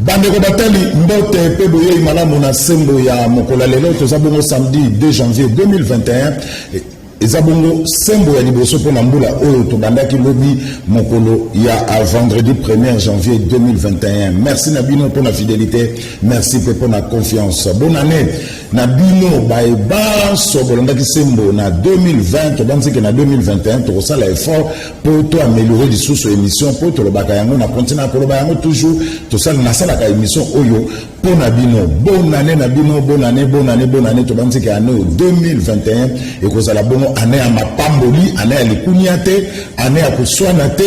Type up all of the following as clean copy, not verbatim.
Bandeko batali, mbote mpe boyei malamu na sembo ya mokolo ya lelo. Toza bongo samedi 2 janvier 2021. Eza bongo sembo ya liboso mpo na mbula oyo tobandaki lobi mokolo ya vendredi 1er janvier 2021. Merci na bino mpo na fidélité, merci mpe mpo na confiance. Bonne année na bino baye banso bolandaki sembo na 2020. Tobanzike na 2021 tokosala effort mpo to améliorer lisusu émission, mpo tolobaka yango na continue ya koloba yango toujours. Tosala, nasalaka émission oyo mpo na bino. Bonne année na bino, bonne année, bonne année, bonne année. Tobanzike année oyo 2021 ekozala bongo année ya mapamboli, année ya likunia te, année ya koswana te.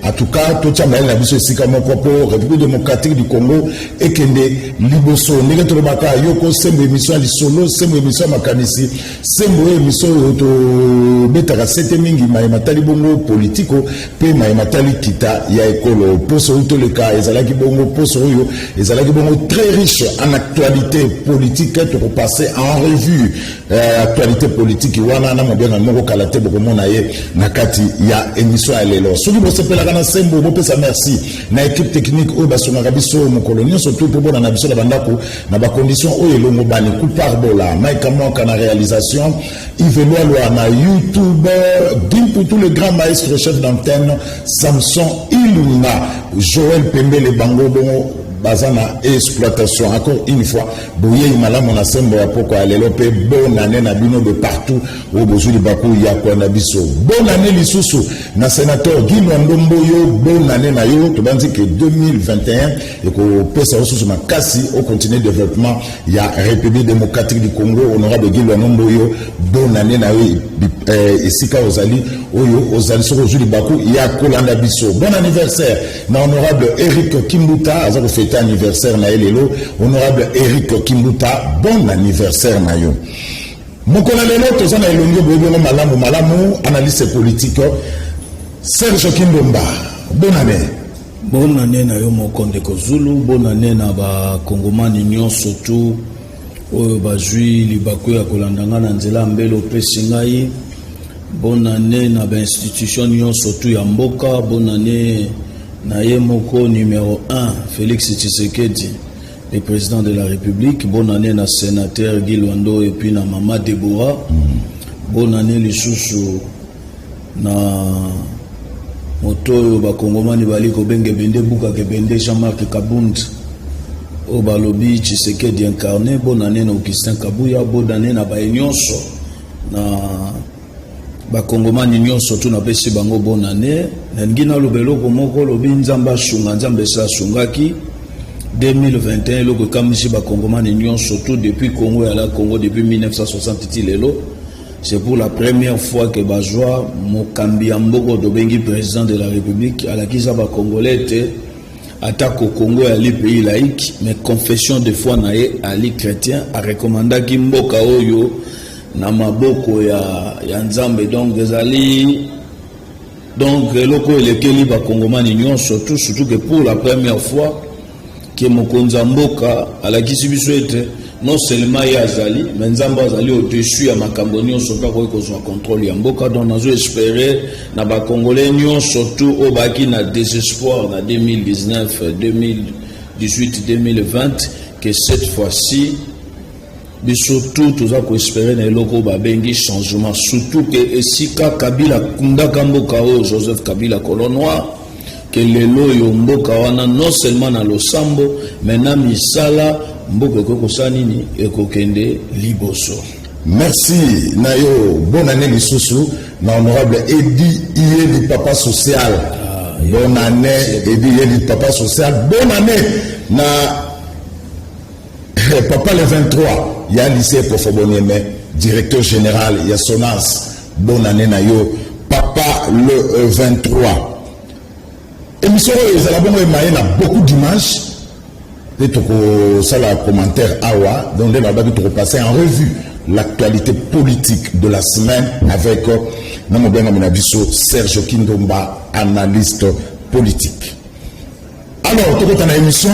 En tout cas, totia mayele na biso esika moko mpo République démocratique du Congo ekende liboso. Ndenge tolobaka yoko, sembo émission ya lisolo, sembo émission ya makanisi, sembo oyo émission oyo tobetaka sete mingi maye matali bongo politiko mpe maye matali kita ya ekolo. Poso oyo toleka ezalaki bongo, poso oyo ezalaki bongo très riche en actualité politique. Tokopasser en revue actualité politique wana na mobenga moko kala te, bokomona ye na kati ya émission ya lelo. Soki bosepelaka na sembo, bopesa merci na équipe technique oyo basongaka biso mokolo nyonso tu mpo bona na biso na bandako na bacondition oyo elongo bani. Kupar Bola, Mike Mwaka na réalisation, Yves Loalwa na YouTube, Gimputu le grand maestro chef d'antenne, Samson Ilunga, Joël Pembele, bango bongo baza na exploitation. Encore une fois, boyei malamu na sembo ya poko ya lelo mpe bonne année na bino de partout oyo bozwi libaku ya kolanda biso. Bonne année lisusu na sénateur Guy Loando Mboyo, bonne année na yo. Tobandi ke 2021 ekopesa yo susu makasi ocontinue développement ya République démocratique du Congo. Honorable Guy Loando Mboyo, bonne année na yo esika ozali, oyo ozali, soki ozwi libaku ya kolanda biso. Bon anniversaire na honorable Eric Kimbuta, aza kofêter anniversaire na ye lelo. Honorable Eric Kimbuta, bon anniversaire na yo. Mokolo lelo toza na elongi boyebi yango malamu malamu, analyste politique Serge Kindomba. Bonne année. Bonne année na yo moko, ndeko Zulu. Bonne année na bakongomani nyonso tu oyo bazwi libaku ya kolanda ngai na nzela ya mbele opesi ngai. Bonne année na bainstitution nyonso tu ya mboka. Bonne année na ye moko numéro 1, Félix Tshisekedi, le président de la République. Bonne année na sénateur Guy Loando et puis na mama Déborah. Bonne année lisusu na moto oyo bakongomani bali kobenga ebende bukaka ebende, Jean-Marc Kabund, oyo balobi Tshisekedi incarné. Bonne année na Augustin Kabuya. Bonne année na baye nyonso, na bakongomani nyonso tu, napesi bango bonne année. Nalingi naloba eloko moko. Olobi Nzambe asunga, Nzambe esi asungaki. 2021, eloko ekamwisi bakongomani nyonso tu, depuis Congo yala Congo, depuis 1960 ti lelo, c'est pour la première fois que bazwa mokambi ya mboka tobengi président de la République alakisa bacongolais ete atako Congo yali pays laïque, mais confession de foi na ye ali chrétien. Arekomandaki mboka oyo na maboko ya Nzambe. Donc ezali donc eloko oyo elekeli bakongomani nyonso tout, surtout que pour la première fois ke mokonzi ya mboka alakisi biso ete non seulement ye azali, mais Nzambe azali au-dessus ya makambo nyonso mpe akoki kozwa contrôle ya mboka. Donc nazo espérer na bacongolais nyonso tu oyo bayaki na désespoir na 2019, 2018, 2020 que cette fois-ci biso tu toza koespérer na eloko oyo babengi changement, surtout ke esika Kabila akundaka mboka oyo, Joseph Kabila, colon noir, ke lelo oyo mboka wana, non seulement na losambo mais na misala, mboka ekoki kosala nini? Ekokende liboso. Merci na yo. Bonne année lisusu na honorable Edi Iyeli, papa social. Bonne année, Edi Iyeli, papa social. Bonne année na papa le 23 ya lycée Kofobonieme, directeur général ya Sonas. Bonne année na yo, papa le 23. Émission oyo ezala bongo emaye na beaucoup d'images mpe tokosala commentaire awa. Donc nde balobaki, tokopasser en revue l'actualité politique de la semaine avec na mobengami na biso Serge Kindomba, analyste politique. Alors tokota na émission.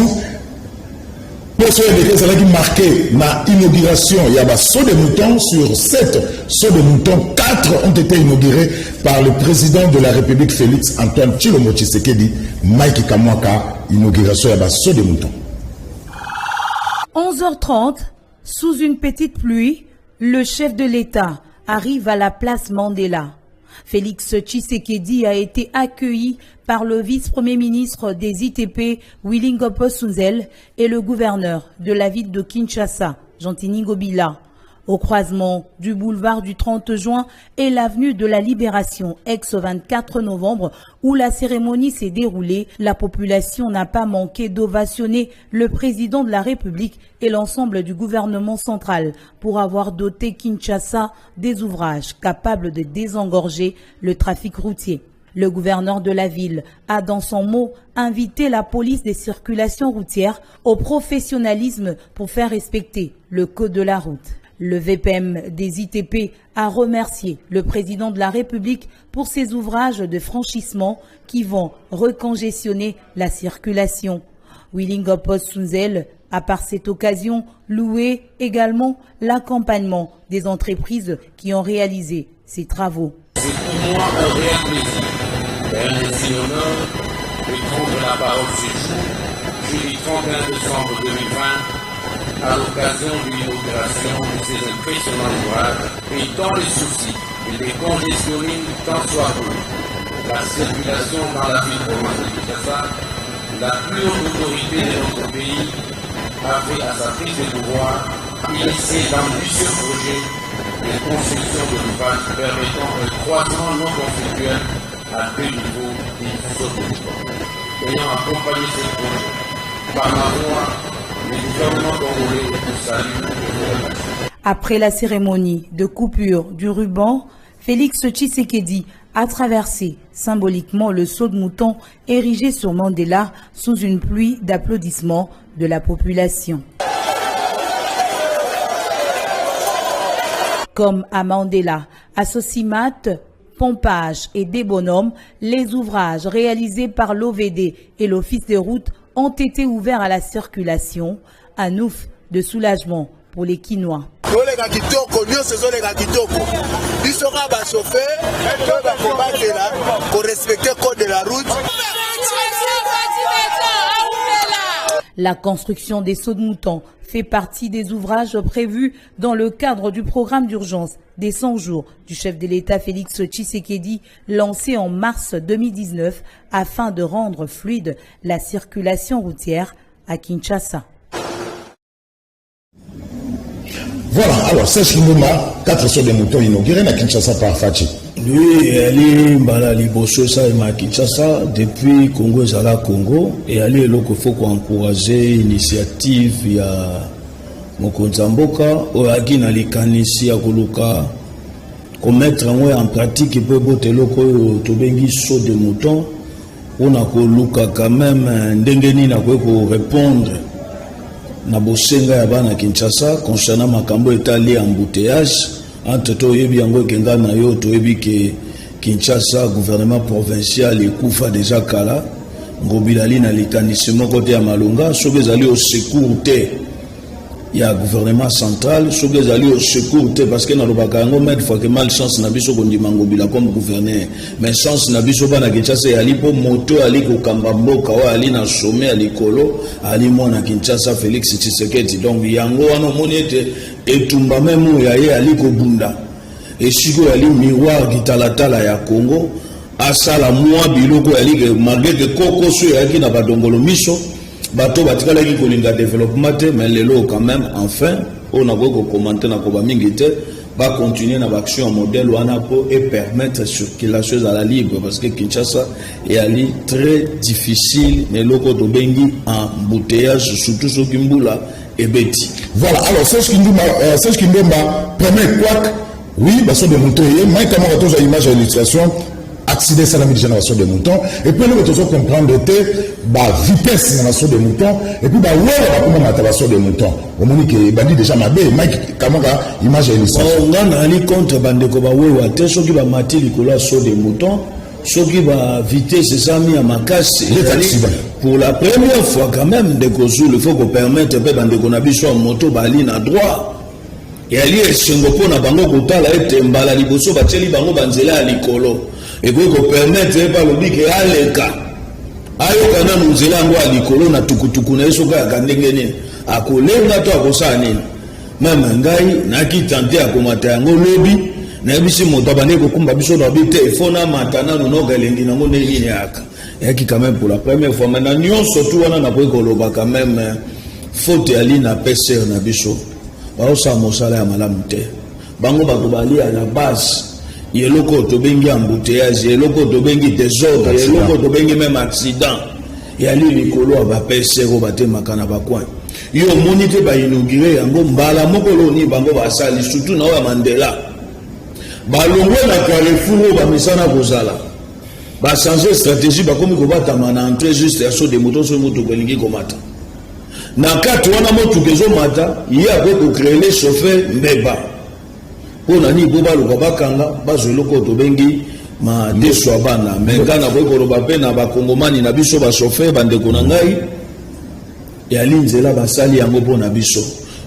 Poso eleki ezalaki marqué na inauguration ya basauts de mouton. Sur sept sauts de mouton, quatre ont été inaugurés par le président de la République, Félix Antoine Tshilombo Tshisekedi. Mike Kamwaka, inauguration ya basauts de mouton. 11h30, sous une petite pluie, le chef de l'État arrive à la place Mandela. Félix Tshisekedi a été accueilli par le vice-premier ministre des ITP, Willy Ngopo Sunzel, et le gouverneur de la ville de Kinshasa, Gentiny Ngobila. Au croisement du boulevard du 30 juin et l'avenue de la Libération, ex-24 novembre, où la cérémonie s'est déroulée, la population n'a pas manqué d'ovationner le président de la République et l'ensemble du gouvernement central pour avoir doté Kinshasa des ouvrages capables de désengorger le trafic routier. Le gouverneur de la ville a, dans son mot, invité la police des circulations routières au professionnalisme pour faire respecter le code de la route. Le VPM des ITP a remercié le président de la République pour ses ouvrages de franchissement qui vont recongestionner la circulation. Willy Ngopo Sunzel a par cette occasion loué également l'accompagnement des entreprises qui ont réalisé ces travaux. C'est pour moi un réel plaisir et un insigne honneur de prendre la parole ce jour, jeudi 31 décembre 2020, à l'occasion de l'inauguration de ces impressionnants ouvrages et dans le souci de décongestionner tant soit peu la circulation dans la ville-province de Kinshasa, la plus haute autorité de notre pays avait, à sa prise de pouvoir, initié d'ambitieux projets de construction de l'ouvrage permettant un croisement non conflictuel à deux niveaux des saut. Ayant accompagné ces projets, par ma voix, le gouvernement congolais vous salue et vous remercie. Après la cérémonie de coupure du ruban, Félix Tshisekedi a traversé symboliquement le saut de mouton érigé sur Mandela sous une pluie d'applaudissements de la population. Comme à Mandela, à Socimat, Pompage et Debonhomme, les ouvrages réalisés par l'OVD et l'Office des routes ont été ouverts à la circulation, un ouf de soulagement pour les Kinois. Toleka kitoko, nyonso ezoleka kitoko. Biso kaka bachauffeur toyeba kobatela, korespecter code de la route. La construction des sauts de mouton fait partie des ouvrages prévus dans le cadre du programme d'urgence des 100 jours du chef de l'État Félix Tshisekedi lancé en mars 2019 afin de rendre fluide la circulation routière à Kinshasa. Voilà, alors Serge Kindumba, 4 sauts de mouton inaugurés à Kinshasa par Fatshi. Oui, eyali mbala liboso esalema ya Kinshasa depuis Congo ezala Congo. Eyali eloko faut koencourager initiative ya mokonzi ya mboka oyo ayaki na likanisi ya koluka komettre yango en pratique mpo ebota eloko oyo tobengi saut de mouton, mpona koluka quand même ndenge nini akoki korépondre na bosenga ya bana Kinshasa concernant makambo etali embouteillage. Entre toyebi yango ekenga na yo, toyebi ke Kinshasa, gouvernement provincial ekufa déjà kala. Ngobila ali na likanisi moko te ya malonga soki ezali au secours te ya gouvernement central, soki ezali au secours te, parce que nalobaka yango maintes fois ke malchance na biso kondima Ngobila comme gouverneur, mais chance na biso bana Kinshasa eyali mpo moto oyo ali kokamba mboka, oyo ali na sommet ya likolo, ali mwana Kinshasa, Félix Tshisekedi. Donc yango wana omoni ete etumba meme oyo ya ye ali kobunda, esika oyo ali miroir kitalatala ya Congo, asala mwa biloko yali ke malgré ke kokoso eyaki na badongolo miso, bato batikalaki kolinga développement te. Mais lelo quand même, enfin, oyo nakoki kocommenter na koba mingi te, bacontinue na baaction ya modèle wana mpo epermettre circulation ezala libre, parce que Kinshasa eyali très difficile na eloko tobengi embouteillage, surtout soki mbula ebeti. Voilà, alors Serge Kindumba, Serge Kindomba, premier couac, oui, bah, saut de mouton, et Mike Kamara, toujours image à illustration, accident esalami déjà na basaut de mouton. Et puis eloko tozo comprendre te, bavitesse na basaut de mouton et puis bawere bakoma mata basaut de mouton. Omoni ke ebandi déjà mabe. Mike Kamaka, image ya illustration. Nga nazali contre bandeko bawewa te. Soki bamati likolo ya saut de mouton, soki bavitesse ezami ya makasi, pour la première fois quand même, ndeko Zulu, il faut kopermettre mpe bandeko na biso ya moto bali na droit. Eyali esengo mpo na bango kotala ete mbala liboso batieli bango banzela ya likolo, ekoki kopermettre ye balobi ke aleka, ayoka nanu nzela yango ya likolo na tukutuku na ye soki ayaka ndenge nini. Akolenga to akosala nini? Meme ngai nayaki tente ya komata yango lobi, nayebisi moto abandaki kokumba biso na bi te, il faut namata nanu noka elengi nango ndenge nini eyaka. Eyaki quand même pour la première fois, mais na nyonso tu wana nakoki koloba quand même faute ya lina PCR na biso baosala mosala ya malamu te. Bango bato balia na base ya eloko oyo tobengi embouteillage, ya eloko oyo tobengi desordre, ya eloko oyo tobengi même accident yali likolo ya ba PCR oyo batemaka na bacoin. Yo omoni te ba inaugure yango mbala moko eloko nini bango basali, surtout na oyo ya Mandela. Balongwe na carrefour oyo bamesana kozala, ba changer stratégie, bakomi kobatama na entrée juste ya saut de mouton. Soki motuka elingi komata na kati wana, motuka ezomata, ye akoki kocréer chauffeur mbeba. Mpo na nini? Mpo baluka bakanga bazwa eloko oyo tobengi madeso ya bana. Me ngai nakoki koloba mpe na bakongomani na biso bachauffeur, bandeko na ngai, yali nzela basali yango mpo na biso.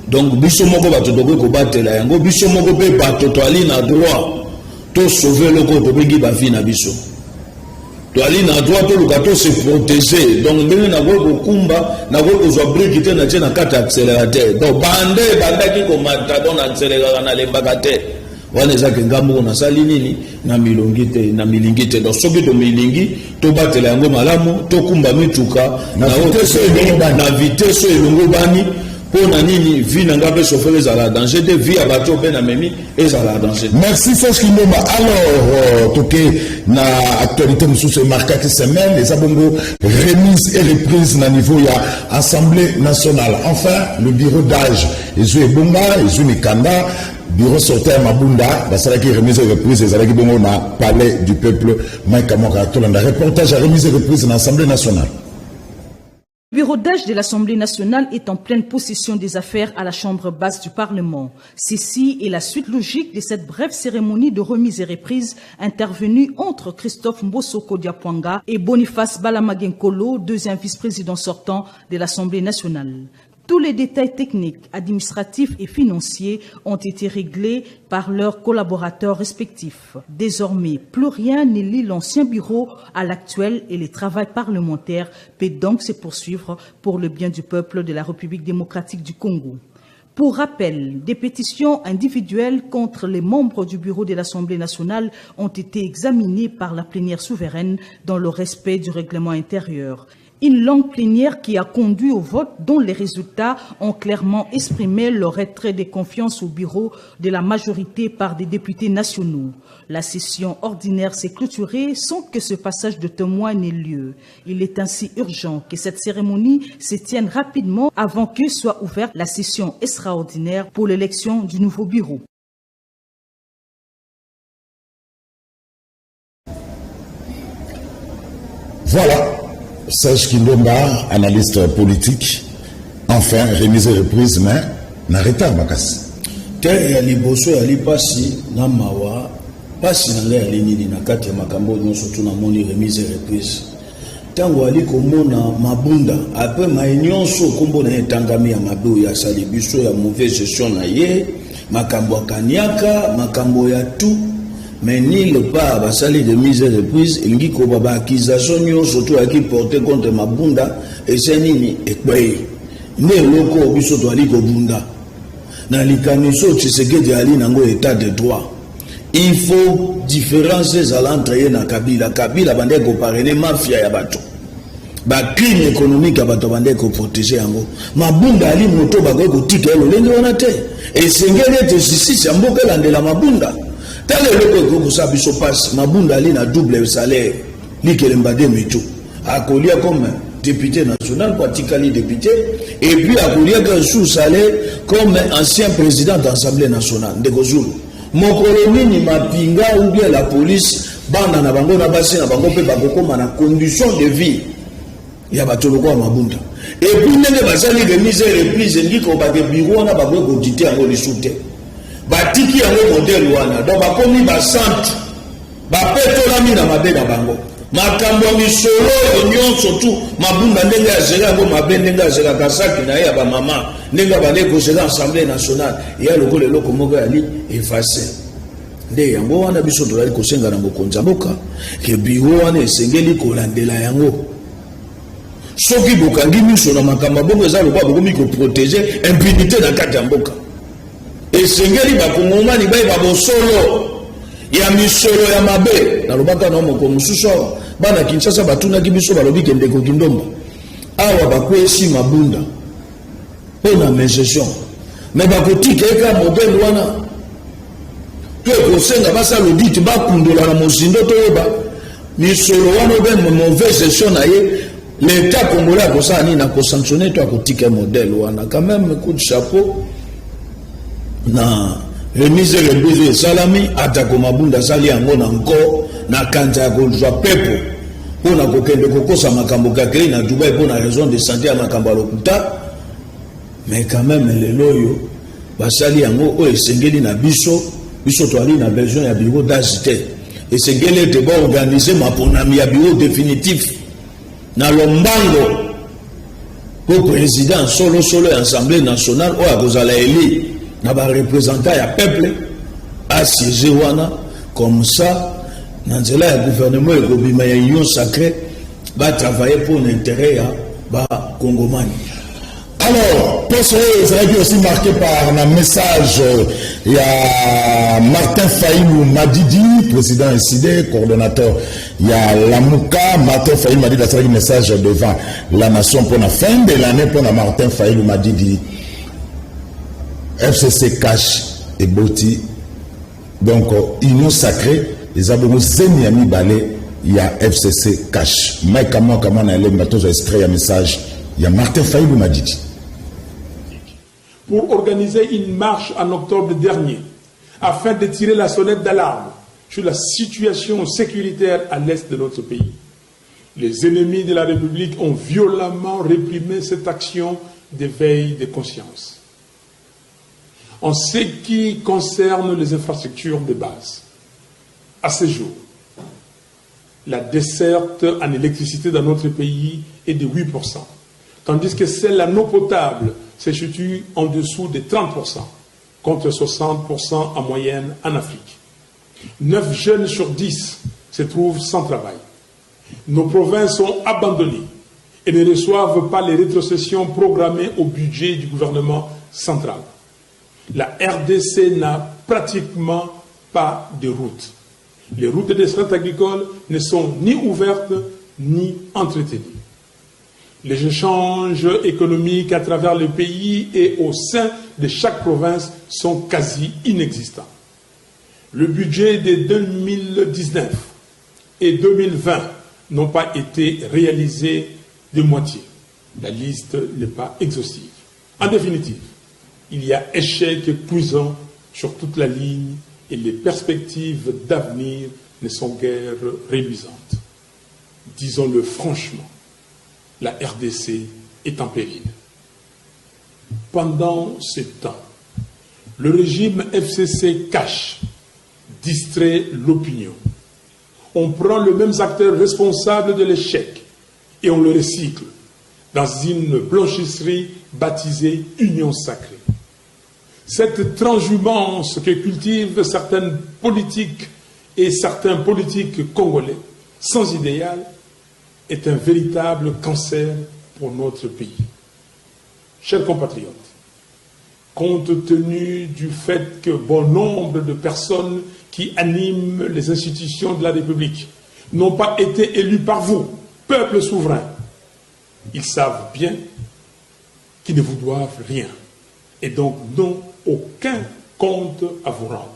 Donc biso moko bato tokoki kobatela yango, biso moko mpe bato toali na droit tosauve eloko oyo tobengi bavie na biso. Toali na droit toluka tose protéger. Donc ndenge nakoki kokumba, nakoki kozwa briki te natie na kati ya accélérateur. Donc banda ebandaki komata, donc naccéléraka, nalembaka te. Wana ezaki nga moko nasali nini na milongi te, na milingi te. Donc soki tomilingi, tobatela yango malamu, tokumba mituka na vitesse oyo elongo bani. Mpo na nini? Vie na nga mpe chauffeur ezala danger te, vie ya bato mpe namemi ezala danger. Merci Serge Kindomba. Alors toke na actualité mosusu emarquaki semaine, eza bongo remise et reprise na niveau ya Assemblée nationale. Enfin le bureau d'âge ezwi ebonga, ezwi mikanda. Bureau sortant ya Mabunda basalaki remise et reprise, ezalaki bongo na Palais du Peuple. Mike Kamoka, tolanda reportage ya remise et reprise na Assemblée nationale. Le bureau d'âge de l'Assemblée nationale est en pleine possession des affaires à la Chambre basse du Parlement. Ceci est la suite logique de cette brève cérémonie de remise et reprise intervenue entre Christophe Mboso Kodia-Pwanga et Boniface Balamage-Nkolo, deuxième vice-président sortant de l'Assemblée nationale. Tous les détails techniques, administratifs et financiers ont été réglés par leurs collaborateurs respectifs. Désormais, plus rien ne lie l'ancien bureau à l'actuel et le travail parlementaire peut donc se poursuivre pour le bien du peuple de la République démocratique du Congo. Pour rappel, des pétitions individuelles contre les membres du bureau de l'Assemblée nationale ont été examinées par la plénière souveraine dans le respect du règlement intérieur. Une longue plénière qui a conduit au vote dont les résultats ont clairement exprimé leur retrait de confiance au bureau de la majorité par des députés nationaux. La session ordinaire s'est clôturée sans que ce passage de témoin n'ait lieu. Il est ainsi urgent que cette cérémonie se tienne rapidement avant que soit ouverte la session extraordinaire pour l'élection du nouveau bureau. Voilà, Serge Kindomba, analyste politique. Enfin, remise et reprise, mais na retard makasi. Te, ya liboso yali mpasi na mawa. Mpasi na ngai yali nini na kati ya makambo nyonso tu namoni remise et reprise? Ntango ali komona Mabunda, après mai nyonso nkombo na ye etangami ya mabe oyo asali biso, ya mauvaise gestion na ye, makambo ya kaniaka, makambo ya tout, mais nulle part basali remise et reprise. Elingi koba baaccusation nyonso to ayaki porte contre Mabunda ese nini ekwei. Nde eloko oyo biso toali kobunda na likanisi oyo Tshisekedi ali nango, état de droit. Il faut différence ezala entre ye na Kabila. Kabila bandeki koparrainer mafia ya bato, bacrime économique ya bato, bandeki koprotéger yango. Mabunda ali moto bakoki kotika ye lolenge wana te. Esengeli ete justice ya mboka elandela Mabunda. Tala eloko ekoki kosala biso mpasi: Mabunda ali na double salaire, likelemba de mitu. Akolia comme député national po atikali député, et puis akoliaka sous salaire comme ancien président d'Assemblée nationale. Ndeko Zulu, mokolo nini mapinga ou bien la police, bana na bango na basi na bango mpe bakokóma na condition de vie ya bato lokola Mabunda? Et puis ndenge basali remise et reprise, elingi kobake bureau wana bakoki kodite yango lisu te. Batiki yango modèle wana, donc bakomi bacentre bapetolami na mabe na bango. Makambo ya misolo oyo nyonso tu, Mabunda ndenge agérer yango mabe, ndenge agéraka saki na ye ya bamama, ndenge abandeki kogérer Assemblée nationale, eya lokola eloko moko yali efface. Nde yango wana biso tozali kosenga na mokonzi ya mboka ke bureau wana esengeli kolandela yango. Soki bokangi miso na makambo ya bongo, eza lokola bokomi koprotéger impunité na kati ya mboka. Esengeli bakongomani bayeba bosolo ya misolo ya mabe. Nalobaka na moko mosusu awa, bana Kinshasa batunaki biso, balobi ke ndeko Kindomba, awa bakweyisi Mabunda mpo na mégestion, mais bakotika eka modèle wana to ekosenga basala audit, bakundola na mozindo, toyeba misolo wana obe mauvaise gestion na ye. L'État congolais akosala nini? Akosanctionner to akotika modèle wana? Quand même, coup de chapeau na remise reprise oyo esalami. Atako Mabunda asali yango na nko na kanza ya kozwa pepo mpona kokende kokosa makambo kakei na Dubai mpona raison de santé ya makambo ya lokuta, mais quand même lelo oyo basali yango oyo esengeli na biso. Biso toali na besoin ya bureau d'âge te. Esengeli ete baorganiser maponami ya bureau définitif na lombango, mpo président solosolo ya Assemblée nationale oyo akozala élu na bareprésentant ya peuple asiéger wana. Comme ça, na nzela ya gouvernement ekobima ya Union sacrée, batravailler mpo na intérêt ya bakongomani. Alors, poso oyo ezalaki aussi marqué par un message ya Martin Fayulu Madidi, président ECiDé, coordonnateur ya Lamuka. Martin Fayulu Madidi asalaki message devant la nation pour la fin de l'année. Pour Martin Fayulu Madidi, FCC Cash eboti, donc Union sacrée eza bongo zemi ya mibale ya FCC Cash. Mike Kamwa Kamwa na elemba, tozwa extrait ya message ya Martin Fayulu Madidi. Pour organiser une marche en octobre dernier afin de tirer la sonnette d'alarme sur la situation sécuritaire à l'est de notre pays. Les ennemis de la République ont violemment réprimé cette action d'éveil de conscience. En ce qui concerne les infrastructures de base, à ce jour, la desserte en électricité dans notre pays est de 8%, tandis que celle en eau potable se situe en dessous de 30%, contre 60% en moyenne en Afrique. 9 jeunes sur 10 se trouvent sans travail. Nos provinces sont abandonnées et ne reçoivent pas les rétrocessions programmées au budget du gouvernement central. La RDC n'a pratiquement pas de route. Les routes de desserte agricoles ne sont ni ouvertes ni entretenues. Les échanges économiques à travers le pays et au sein de chaque province sont quasi inexistants. Le budget de 2019 et 2020 n'ont pas été réalisés de moitié. La liste n'est pas exhaustive. En définitive, il y a échec cuisant sur toute la ligne et les perspectives d'avenir ne sont guère reluisantes. Disons-le franchement, la RDC est en péril. Pendant ce temps, le régime FCC cache, distrait l'opinion. On prend les mêmes acteurs responsables de l'échec et on le recycle dans une blanchisserie baptisée Union sacrée. Cette transhumance que cultivent certaines politiques et certains politiques congolais sans idéal est un véritable cancer pour notre pays. Chers compatriotes, compte tenu du fait que bon nombre de personnes qui animent les institutions de la République n'ont pas été élues par vous, peuple souverain, ils savent bien qu'ils ne vous doivent rien et donc n'ont aucun compte à vous rendre.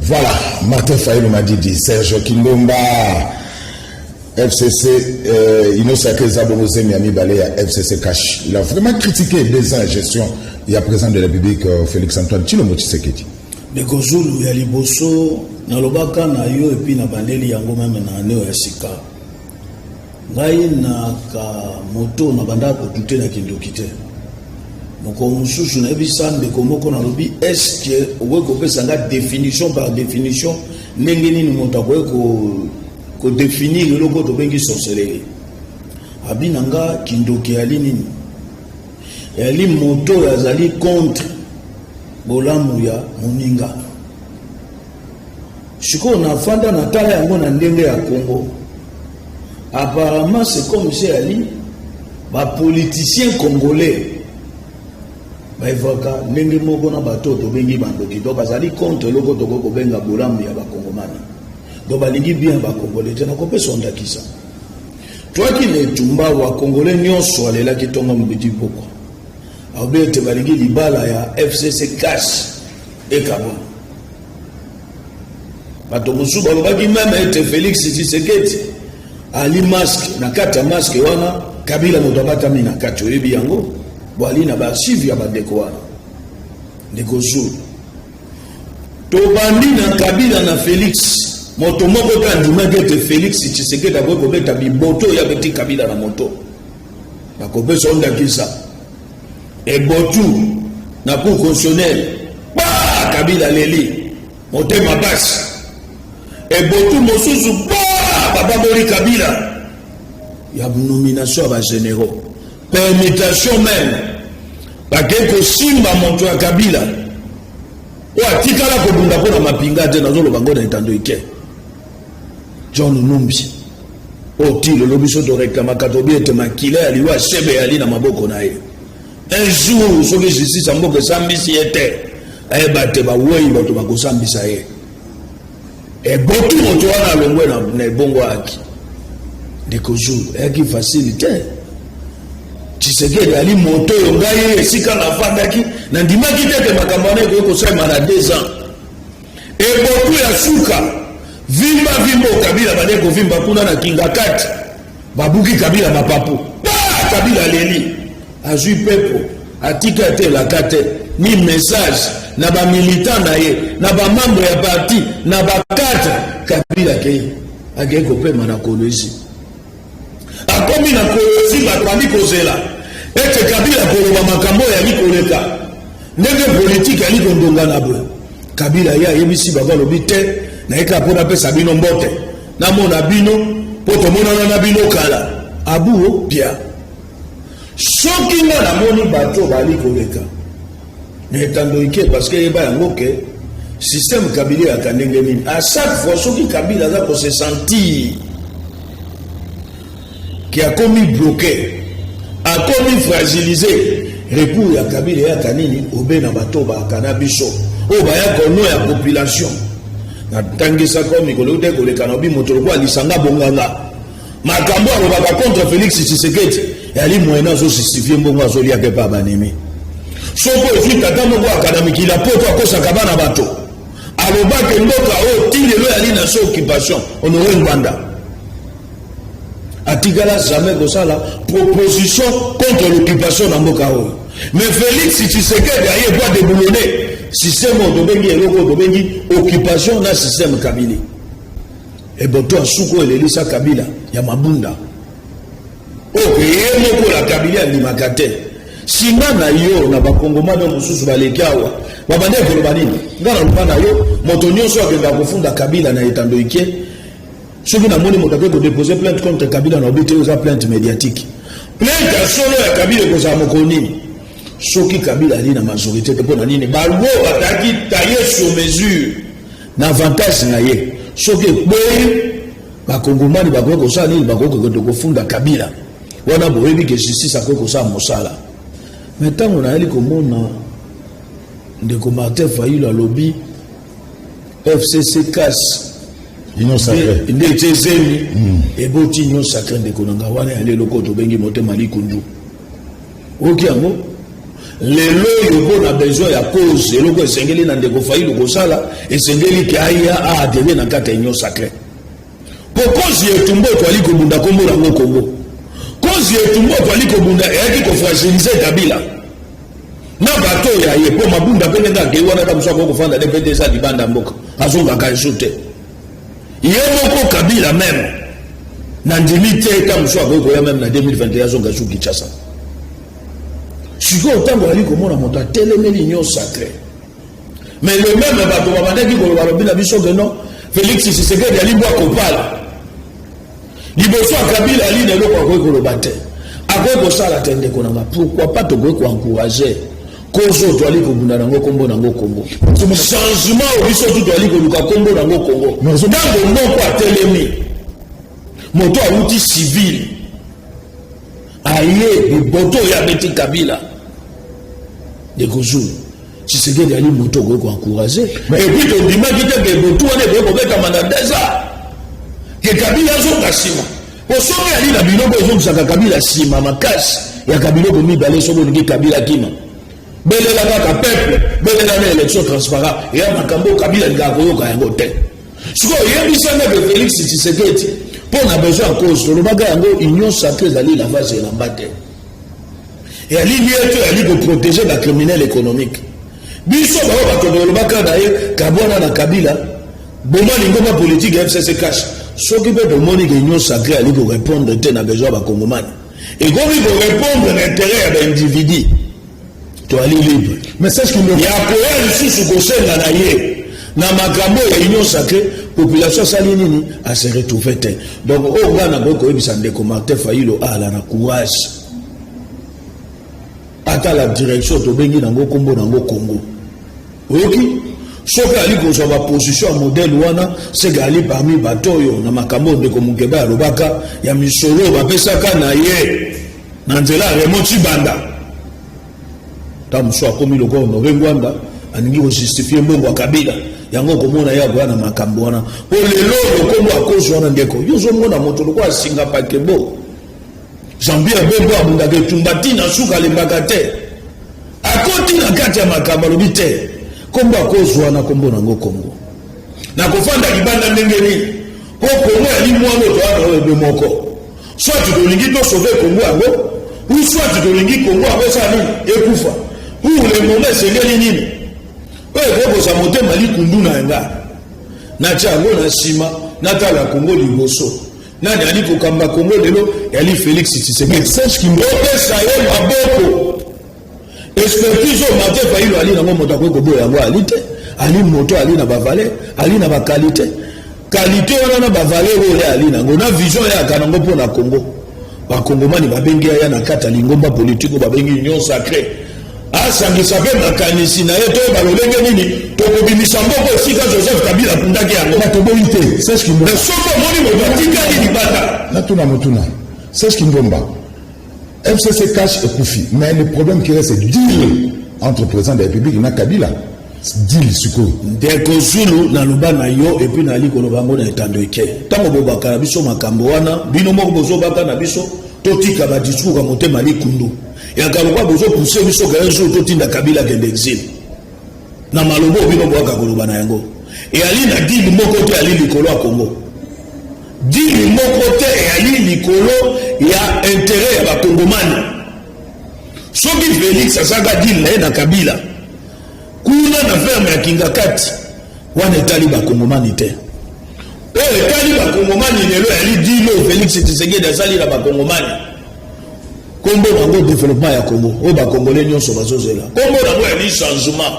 Voilà, Martin Fayulu Madidi, Serge Kindomba, FCC, Union sacrée eza bongo zemi ya mibale ya FCC Cash. Il a vraiment critiqué 2 ans de gestion ya président de la République Félix Antoine Tshilombo Tshisekedi. Ndeko Zulu, ya liboso nalobaka na yo et puis na bandeli yango même na année ya sika, ngai naka moto na bandaka kotute na kindoki te. Mokolo mosusu nayebisa ndeko moko, nalobi: "Est-ce okoki kopesa nga définition par définition, ndenge nini moto akoki kodéfinir eloko tobengi sorcellerie?" Abi na nga kindoki eyali nini? Eyali moto oyo azali contre bolamu ya moninga. Sikoyo nafanda, natala yango na ndenge ya Kongo. Apparemment c'est comme si ali ba politiciens congolais baevaka ndenge moko na bato oyo tobengi bandoki, donc bazali contre eloko tokoki kobenga bolamu ya bakongomani, donc balingi bien bakongolais te. Nakopesa ndakisa, twaki na etumba wa congolais nyonso alelaki ntongo mobidi pokwa, alobi ete balingi libala ya FCC CACH ekabwana. Bato mosusu balobaki même ete Félix Tshisekedi ali masque, na kati ya masque wana Kabila moto abatami na kati. Oyebi yango, bo ali na baarchive ya bandeko wana. Ndeko Zulu, tobandi na Kabila na Félix, moto moko te andimaki ete Félix Tshisekedi akoki kobeta biboto oyo abeti Kabila na moto. Nakopesa ndakisa, ebotu na cour constitutionnelle, pa Kabila leli motema pasi. Ebotu mosusu, pa bababoli Kabila ya nomination ya bagénéraux, permutation même, bakei kosimba moto ya Kabila oyo atikala kobunda mpo na mapinga te. Nazoloba ngo na etando ike, John Numbi, oyo ti lelo biso toreklamaka, tobi ete makila ya liwa sebe yali na maboko na ye. Un jour soki justice ya mboka esambisi ye te, ayeba te bawei bato bakosambisa ye. Ebotu moto wana alongwe na ebongo ayaki. Ndeko Zulu, eyaki facile te. Tshisekedi ali moto oyo ngai esika nafandaki nandimaki te ete makambo wana ekoki kosalema na 2 ans. Ebotu ya suka, vimba vimba, Kabila bande kovimba kuna na Kingakati, babuki Kabila mapapu, pa Kabila aleli, azwi pepo, atika te elaka te ni message na bamilitant na ye, na bamembre ya parti, na bacadre. Kabila akei, akei kopema na Kolwezi. Akomi na Kolwezi, bato bandi kozela ete Kabila koloba makambo oyo yali koleka ndenge politike yali kondongana boye. Kabila ye ayebisi bango, alobi te, nayeka mpo napesa bino mbote, namona bino mpo tomonana na bino kala. Abuo pia, soki nga namoni bato bali koleka na etando ike, parce que yeba yango ke système Kabila eyaka ndenge nini. À chaque fois soki Kabila aza kose sentir ke akomi bloqué, akomi fragilisé, recours ya Kabila eyaka nini? Obe na bato bayaka na biso oyo bayaka ono ya population. Natangisaka mikolo te koleka na obi moto lokola Lisanga Bonganga, makambo alobaka contre Félix Tshisekedi eyali moyen azojustifie mbongo azoliaka epa banemi. Soki ozwi tata moko akana mikili ya poto, akosaka bana bato, alobaki mboka oyo ti lelo yali na so occupation. Honore Ngbanda atikala jamais kosala proposition contre l'occupation na mboka oyo, mais Félix Tshisekedi aye po adéboulonner système oyo tobengi, eloko oyo tobengi occupation na système kabili. Eboto asuku oyo elelisa Kabila ya mabunda, oyo ye moko la Kabili andimaka te. Nsima na yo na bakongomani oyo mosusu baleki awa, babandaki koloba nini? Nga naloba na yo, moto nyonso akendaka kofunda Kabila na etando ike, soki namoni moto ake kodépose plainte contre Kabila, na obi te oza plainte médiatique. Plainte ya solo ya Kabila ekozala mokolo nini? Soki Kabila ali na majorité te. Mpo na nini? Baloi bataki taille sur mesure na avantage na ye. Soki ekweyi, bakongomani bakoki kosala nini? Bakoki kokende kofunda Kabila wana. Boyebi ke justice akoki kosala mosala. Mais ntango nayali komona ndeko Martin Fayulu alobi FCC CACH nde etie zemi, eboti union sacrée, ndeko na nga, wana yali eloko oyo tobengi motema likundu. Oyoki yango lelo oyo mpo na besoin ya cause, eloko esengeli na ndeko Fayulu kosala, esengeli ke aya aadhérer na kati ya union sacrée, po cause ya etumba oyo toali kobunda, nkombo nango Kongo, cause ya etumba oyo toali kobunda eyaki kofragiliser Kabila na bato oyo ya ye, mpo mabunda mpe ndenge akei wana, ta mosu akoki kofanda nde mpe te, eza libanda mboka, azongaka esu te. Ye moko Kabila même nandimi te ta mosu akoki koya même na 2021, azonga esu Kinshasa. Sikoyo ntango ali komona moto atelemeli union sacrée, mais le même bato babandaki koloba, lobi na biso ke non, Félix Tshisekedi ali mbwa kopala liboso ya Kabila, ali na eloko akoki koloba te, akoki kosala te. Ndeko nanga, pourquoi pas tokoki koencourager cause oyo toali kobunda nango, nkombo nango Kongo, changement oyo biso tu toali koluka, nkombo nango Kongo? Ntango moko atelemi. Moto awuti civil aye biboto oyo abeti Kabila. Ndeko Zulu, Tshisekedi ali moto okoki koencourage. Et puis tondimaki te ke botu wana ekoki kobetama na 2 ans ke Kabila azonga nsima. Po soki ali na biloko ezongisaka Kabila nsima makasi yaka biloko mibale, soki olingi Kabila kima, belela kaka peuple, belela na élection transparent. Eya makambo Kabila alingaka koyoka yango te. Sikoyo oyebisanga ke Félix Tshisekedi, mpo na besoin ya cause, tolobaka yango, Union sacrée ezali lavage elamba te, eyali lie to eyali koprotéger bacriminel économique. Biso bao bato tolobaka na ye, kabwana na Kabila, boma lingomba politique ya FCC CACH. Soki mpe tomoni ke Union sacrée ali korépondre te na besoin ya bakongomani, ekomi korépondre na intérêt ya baindividu, toali libre. Mais sache qu'il ya koya lisusu kosenga na ye na makambo ya Union sacrée, population asali nini? Ase retrouve te. Donc oyo ngai nakoki koyebisa ndeko Martin Fayulu, ala na courage, ata la direction tobengi nango nkombo nango Congo. Oyoki, soki ali kozwa baposition ya modèle wana, seke ali parmi bato oyo na makambo oyo ndeko Mokeba alobaka ya misolo oyo bapesaka na ye na nzela ya Raymond Tshibanda. Ntango mosusu akomi lokola Honore Ngwanda, alingi kojustifie mbongo ya Kabila. Yango okomona ye akoya na makambo wana, mpo lelo lokombo akozwa wana. Ndeko, yo ozomona moto lokola asinga pakebo Jean-Pierre Bemba, abundaka etumba ntina suka, alembaka te, akoti na kati ya makambo, alobi te nkombo akozwa na nkombo nango Kongo, nakofanda libanda ndenge nini? Mpo Kongo yali mwana oyo toya na oyo ebe moko. Soit tolingi tosauve Kongo yango, ou soit tolingi Kongo yango esala nini? Ekufa. Pour le moment esengeli nini oyo ekoki kozwa motema likundu na nga, natia yango na nsima, natala Kongo liboso. Nani ali kokamba Kongo lelo? Yali Félix Tshisekedi. Opesa ye maboko. Expertise oyo Martin Fayulu ali nango, moto akoki koboya yango ali te. Ali moto ali na bavaleur, ali na baqualité. Qualité wana na bavaleur oyo ye ali nango, na vision ye aka nango mpo na Congo, bakongomani babengi aya na kati ya lingomba politike oyo babengi Union sacrée, asangisa mpe makanisi na ye, toyeba lolenge nini tokobimisa moko esika Joseph Kabila akundaki yango. Toboyi te. Mais soki omoni moto atikali libanda. Natuna motuna, Serge Kindomba: FCC CACH ekufi, mais le problème qui reste, c'est deal entre président de la République na Kabila. Deal sikoyo. Ndeko Zulu, naloba na yo et puis nali koloba yango na etando eke. Ntango bobaka na biso makambo wana, bino moko bozobaka na biso, totika badiscours ya motema likundu yaka lokwa bozopousse biso ka un jour totinda Kabila akende exil. Na maloba oyo bino boyaka koloba na yango, eyali na deal moko te eyali likolo ya Congo, deal moko te eyali likolo ya intérêt ya bakongomani. Soki Félix asalaka deal na ye na Kabila kuna na ferme ya Kingakati wana, etali bakongomani te. Oyo etali bakongomani lelo eyali deal oyo Félix Tshisekedi asali na bakongomani, nkombo nango développement ya Congo oyo bakongole nyonso bazozela, nkombo nango yali changement,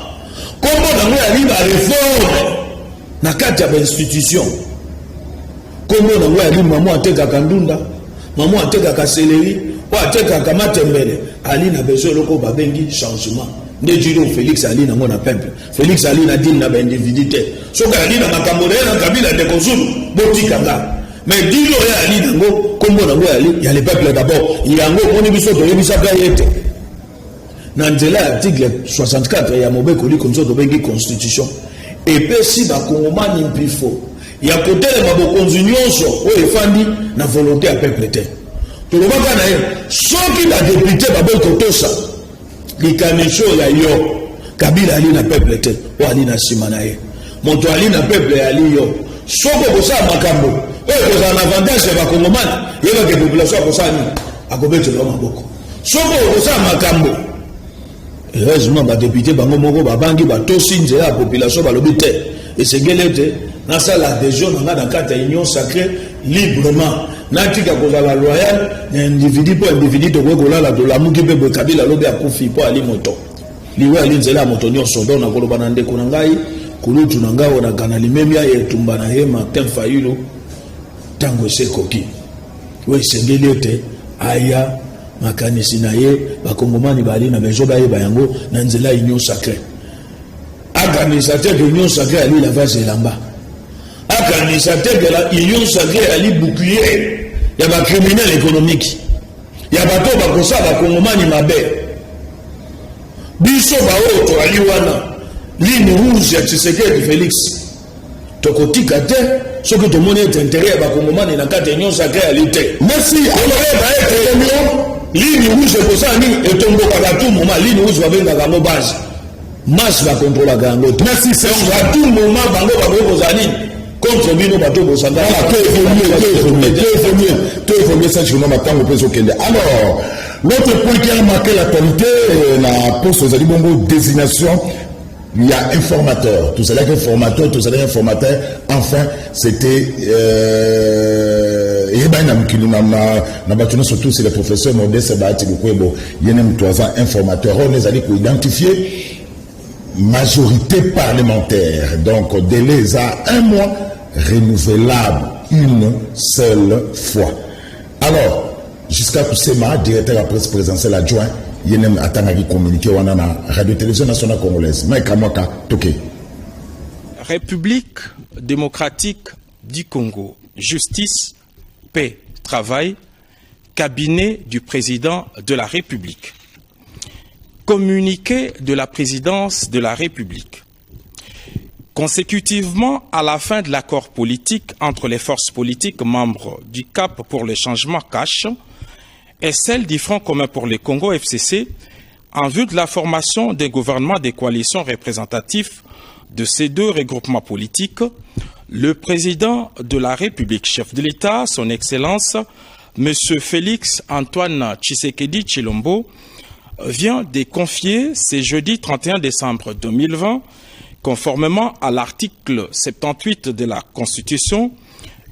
nkombo nango yali baréforme na kati ya bainstitution, nkombo nango yali mama atekaka ndunda, mama atekaka céleri, oyo atekaka matembele ali na besoin eloko oyo babengi changement. Nde deal oyo Félix ali nango na peuple. Félix ali na deal na baindividu te. Soki ali na makambo na ye na Kabila, ndeko Zulu, botika nga. Mais deal oyo ali nango, nkombo nango yali ya le peuple d'abord. Yango omoni biso toyebisaka ye ete na nzela ya article 64 ya mobeko likonzi oyo tobengi constitution, epesi bakongomani mpifo ya kotelema bokonzi nyonso oyo efandi na volonté ya peuple te. Tolobaka na ye, soki badéputé baboyi kotosa likanisi oyo ya yo, Kabila ali na peuple te oyo ali na nsima na ye. Moto ali na peuple ali yo. Soki okosala makambo oyo ekozala na avantage ya bakongomani, yebake population akosala nini? Akobetela maboko. Soki okosala makambo, heureusement badéputé bango moko babangi, batosi nzela ya population, balobi te, esengeli ete nasala adhésion na ngai na kati ya Union sacrée librement, natika kozala loyal na individu, mpo individu tokoki kolala, tolamuki mpe boye, Kabila alobi akufi, mpo ali moto, liwa ali nzela ya moto nyonso. Donc nakoloba na ndeko na ngai, kulutu na ngai oyo nakana limemia ya etumba na ye, Martin Fayulu, ntango esi ekoki oyo esengeli ete aya makanisi na ye, bakongomani bali na besoin bayeba yango na nzela ya Union sacrée. Akanisa te ke Union sacrée ali lavage elamba, akanisa te ke la Union sacrée ali bouclier. Ya ba criminel économique, ya bato oyo bakosala bakongomani mabe. Biso baoyo toali wana, ligne rouge ya Tshisekedi Félix tokotika te soki tomoni ete intérêt ya bakongomani na kati ya union sacrée ali te. Merci. Okoyeba ete ligne rouge ekosala nini, etombokaka tout moment. Ligne rouge babengaka yango base masse, bakontrolaka yango te. Merci. Donc à tout moment bango bakoki kozala nini contre bino bato bosangana. Voilà, to évoluer, to évoluer, to évoluer, to évoluer, sache que matango mpe ezokende. Alors, l'autre point qui a marqué l'actualité na poste ezali bongo désignation ya informateur. Tozalaki informateur, tozalaki informateur. Enfin, c'était eyebani na mokili na bato nyonso tous, c'est le professeur Modeste Bahati Lukwebo, ye nde moto aza informateur oyo ezali koidentifier majorité parlementaire. Donc délai eza un mois, renouvelable une seule fois. Alors, jusqu'à kusema directeur ya presse présidentielle adjoint, ye nde atangaki communiqué wana na Radio Télévision Nationale Congolaise. Mike Amwaka, toke. République démocratique du Congo. Justice, paix, travail, cabinet du président de la République. Communiqué de la présidence de la République. Consécutivement à la fin de l'accord politique entre les forces politiques membres du CAP pour le changement CACH et celle du Front commun pour le Congo FCC, en vue de la formation d'un gouvernement des coalitions représentatifs de ces deux regroupements politiques, le président de la République, chef de l'État, son Excellence, M. Félix Antoine Tshisekedi Tshilombo, vient de confier ce jeudi 31 décembre 2020, conformément à l'article 78 de la Constitution,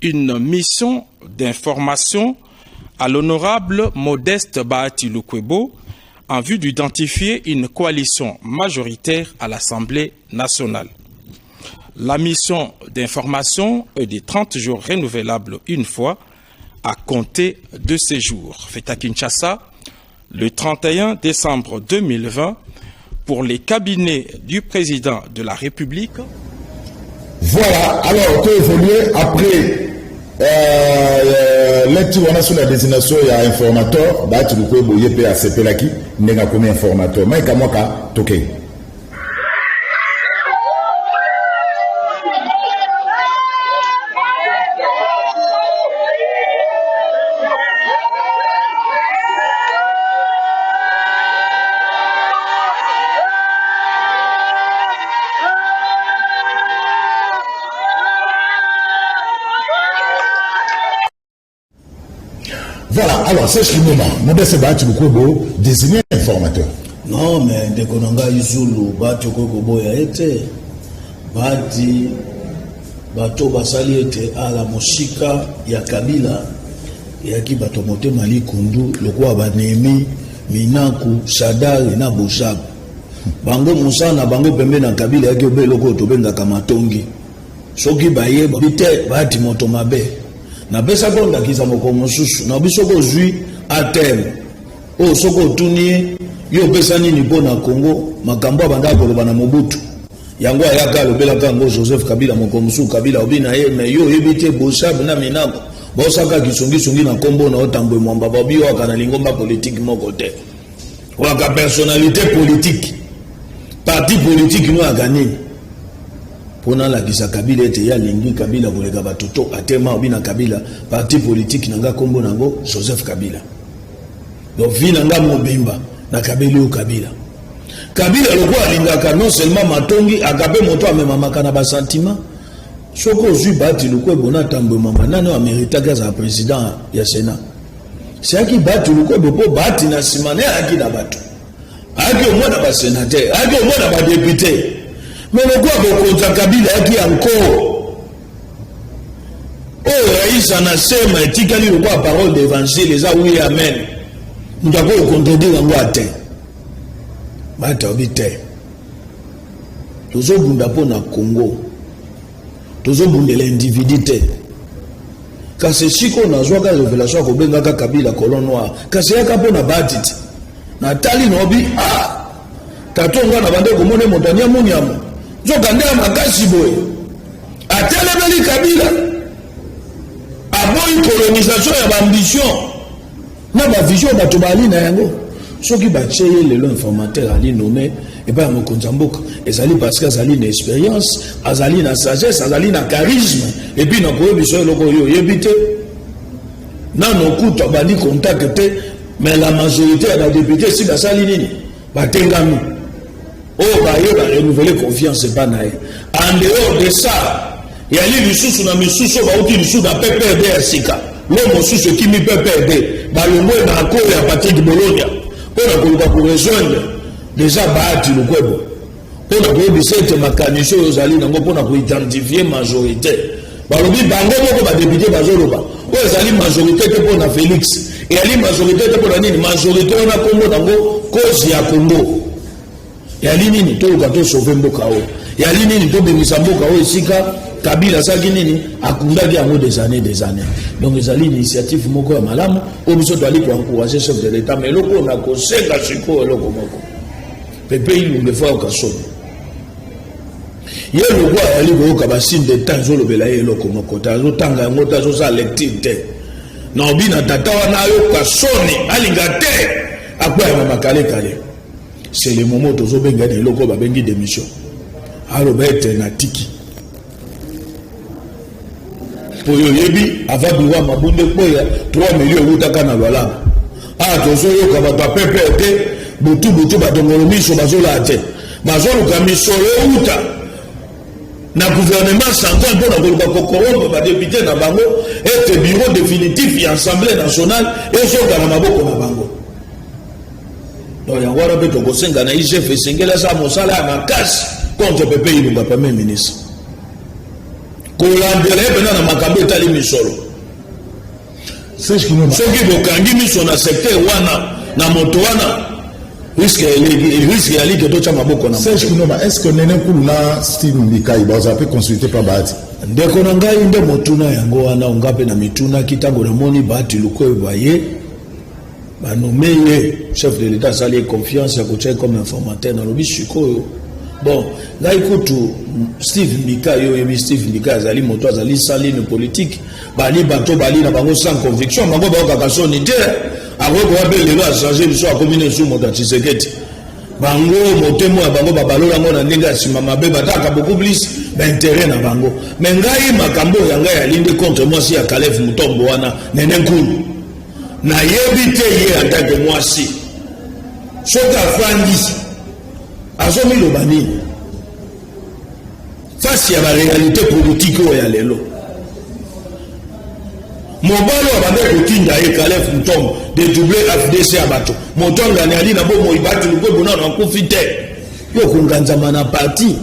une mission d'information à l'honorable Modeste Bahati Lukwebo en vue d'identifier une coalition majoritaire à l'Assemblée nationale. La mission d'information est de 30 jours renouvelable une fois à compter de ces jours. Fait à Kinshasa le 31 décembre 2020 pour les cabinets du président de la République. Voilà, alors on peut évoluer après lecture wana sur la désignation ya informateur Bahati Lukwebo, ye mpe asepelaki ndenge akomi informateur. Mike Amwaka, tokei. Voilà, alors c'est ce moment. Modeste Bahati Lukwebo désigné informateur. Non, mais ndeko na ngai Zulu, Bahati okoki koboya ete Bahati bato basali ete ala mosika ya Kabila eyaki bato motema likundu lokola banemi Minaku, Shadary na Boshab. Bango mosala na bango pembe na Kabila eyaki obe eloko oyo tobengaka matongi. Soki bayebi te Bahati moto mabe. Napesaki ndakisa moko mosusu na biso soki ozwi ATM oyo, soki otuni ye, yo opesa nini mpo na Congo, makambo abandaka koloba na Mobutu yango ayaka alobelaka yango Joseph Kabila. Moko mosusu Kabila obi na ye, mais yo oyebi te Boshab na Minaku baosaka kisongisongi na nkombo na otambwe mwamba, babi oyo aka na lingomba politike moko te, waka personnalité politique, parti politique no aka nini. Mpo nalakisa Kabila ete ye alingi Kabila koleka bato to atema obi na Kabila, parti politique na nga nkombo nango Joseph Kabila. Donc vie na nga mobimba nakabeli oyo Kabila. Kabila lokola alingaka non seulement matongi, aka mpe moto amemamaka na basentiment. Soki ozwi Bahati Lukwebo na Tambwe Mwamba, nani oyo ameritaki azala président ya Sénat? Seyaki Bahati Lukwebo, mpo Bahati na nsima na ye ayaki na bato, ayaki omoi na basénateur, ayaki omoi na badéputé. Mais lokola kokonza Kabila ayaki encore oyo Raisa na sema etikali lokola parole d'évangile eza oui amen, moto akoki kocontredire yango ate. Bahati alobi te, tozobunda mpo na Congo, tozobundela individu te. Kasi esika oyo nazwaka révélation ya kobengaka Kabila colon noir, kasi eyaka mpo na Bahati te. Natali naobi, ah, tato nga na bande komona moto aniamuniamu, nzoka nde ya makasi boye, atelemeli Kabila. Aboyi colonisation ya baambition na bavision bato baali na yango. Soki batie ye lelo informateur, ali nommé epai ya mokonzi ya mboka, ezali parce que azali na expérience, azali na sagesse, azali na charisme. Et puis nakoyebisa eloko oyo oyebi te: nano kutu abandi contact te, mais la majorité ya badéputé si basali nini, batengami oyo baye barenouveler confiance epa na ye. En dehors de ça, yali lisusu na misusu oyo bauti lisusu na PPRD ya sika. Lo mosusu ekimi PPRD, balongwe na accord ya Patrick Bologna mpo na koluka korejoindre déjà Bahati Lukwebo, mpo na koyebisa ete makanisi oyo ozali nango mpo na koidentifier majorité, balobi bango moko badéputé bazoloba oyo ezali majorité te mpo na Félix, eyali majorité te mpo na nini. Majorité wana nkombo nango cause ya Congo yali nini? Toluka tosauver mboka oyo. Yali nini? Tobimisa mboka oyo esika Kabila asalaki nini, akundaki yango des années, des années. Donc ezali initiative moko ya malamu oyo biso toali koencourager chef de l'État. Mais eloko oyo nakosenga sikoyo, eloko moko, Pepe Ilunga faut ayoka soni. Ye lokwa ayali koyoka basigne de temps, ezolobela ye eloko moko te, azotanga yango te, azosala lecture te. Na obi na tata wana ayoka soni, alinga te, akweyama makalekale. C'est le moment tozobenga na eloko oyo babengi démission. Aloba ete natiki, mpo oyo oyebi ava bureau ya Mabunda ekweya, 3 million ewutaka na Lwalaba. Awa tozoyoka bato ya pepe te, butu butu batongolo miso, bazolaa te, bazoluka misolo euta na gouvernement central mpo na koluka kocorrompre badéputé na bango ete bureau définitif ya Assemblée nationale ezoka na maboko na bango. Donc yango wana mpe tokosenga na IGF, esengeli asala mosala ya makasi contre Pepe Ilunga, premier ministre, kolandela ye mpena na makambo etali misolo. Soki bokangi miso na secteur wana, na moto wana, risque eyali ke totya maboko na Serge Kinoma, est-ce que Nene Nkulu na Steve Mbikai bazala mpe consulté par Bahati? Ndeko na ngai, nde motuna yango wana onga mpe na mitunaki. Ntango namoni Bahati Lukwebo baye banommer ye, chef de l'État asali ye confiance ya kotia comme informateur, nalobi sikoyo, bon, ngai kutu Steve Mbikai, oyo oyebi, Steve Mbikai azali moto azali sans ligne politique. Bali bato bali na bango sans conviction, bango bayokaka soni te. Akoki koya mpe lelo achanger biso, akomi na esu moto ya Tshisekedi. Bango motema ya bango babalola yango na ndenge ya nsima mabe, bataka beaucoup plus baintérêt na bango. Mais ngai, makambo oyo ya ngai yali nde contre mwasi ya Kalev Mutombo wana, Nene Nkulu. Nayebi te ye en tant que mwasi, soki afandi azomiloba nini face ya baréalité politique oyo ya lelo. Mobali oyo abandaki kotinda ye, Kalev Mutombo, dédoubler AFDC ya bato, moto angani ali na bomoi. Bahati Lukwebo nano akufi te, yo konganzama na parti,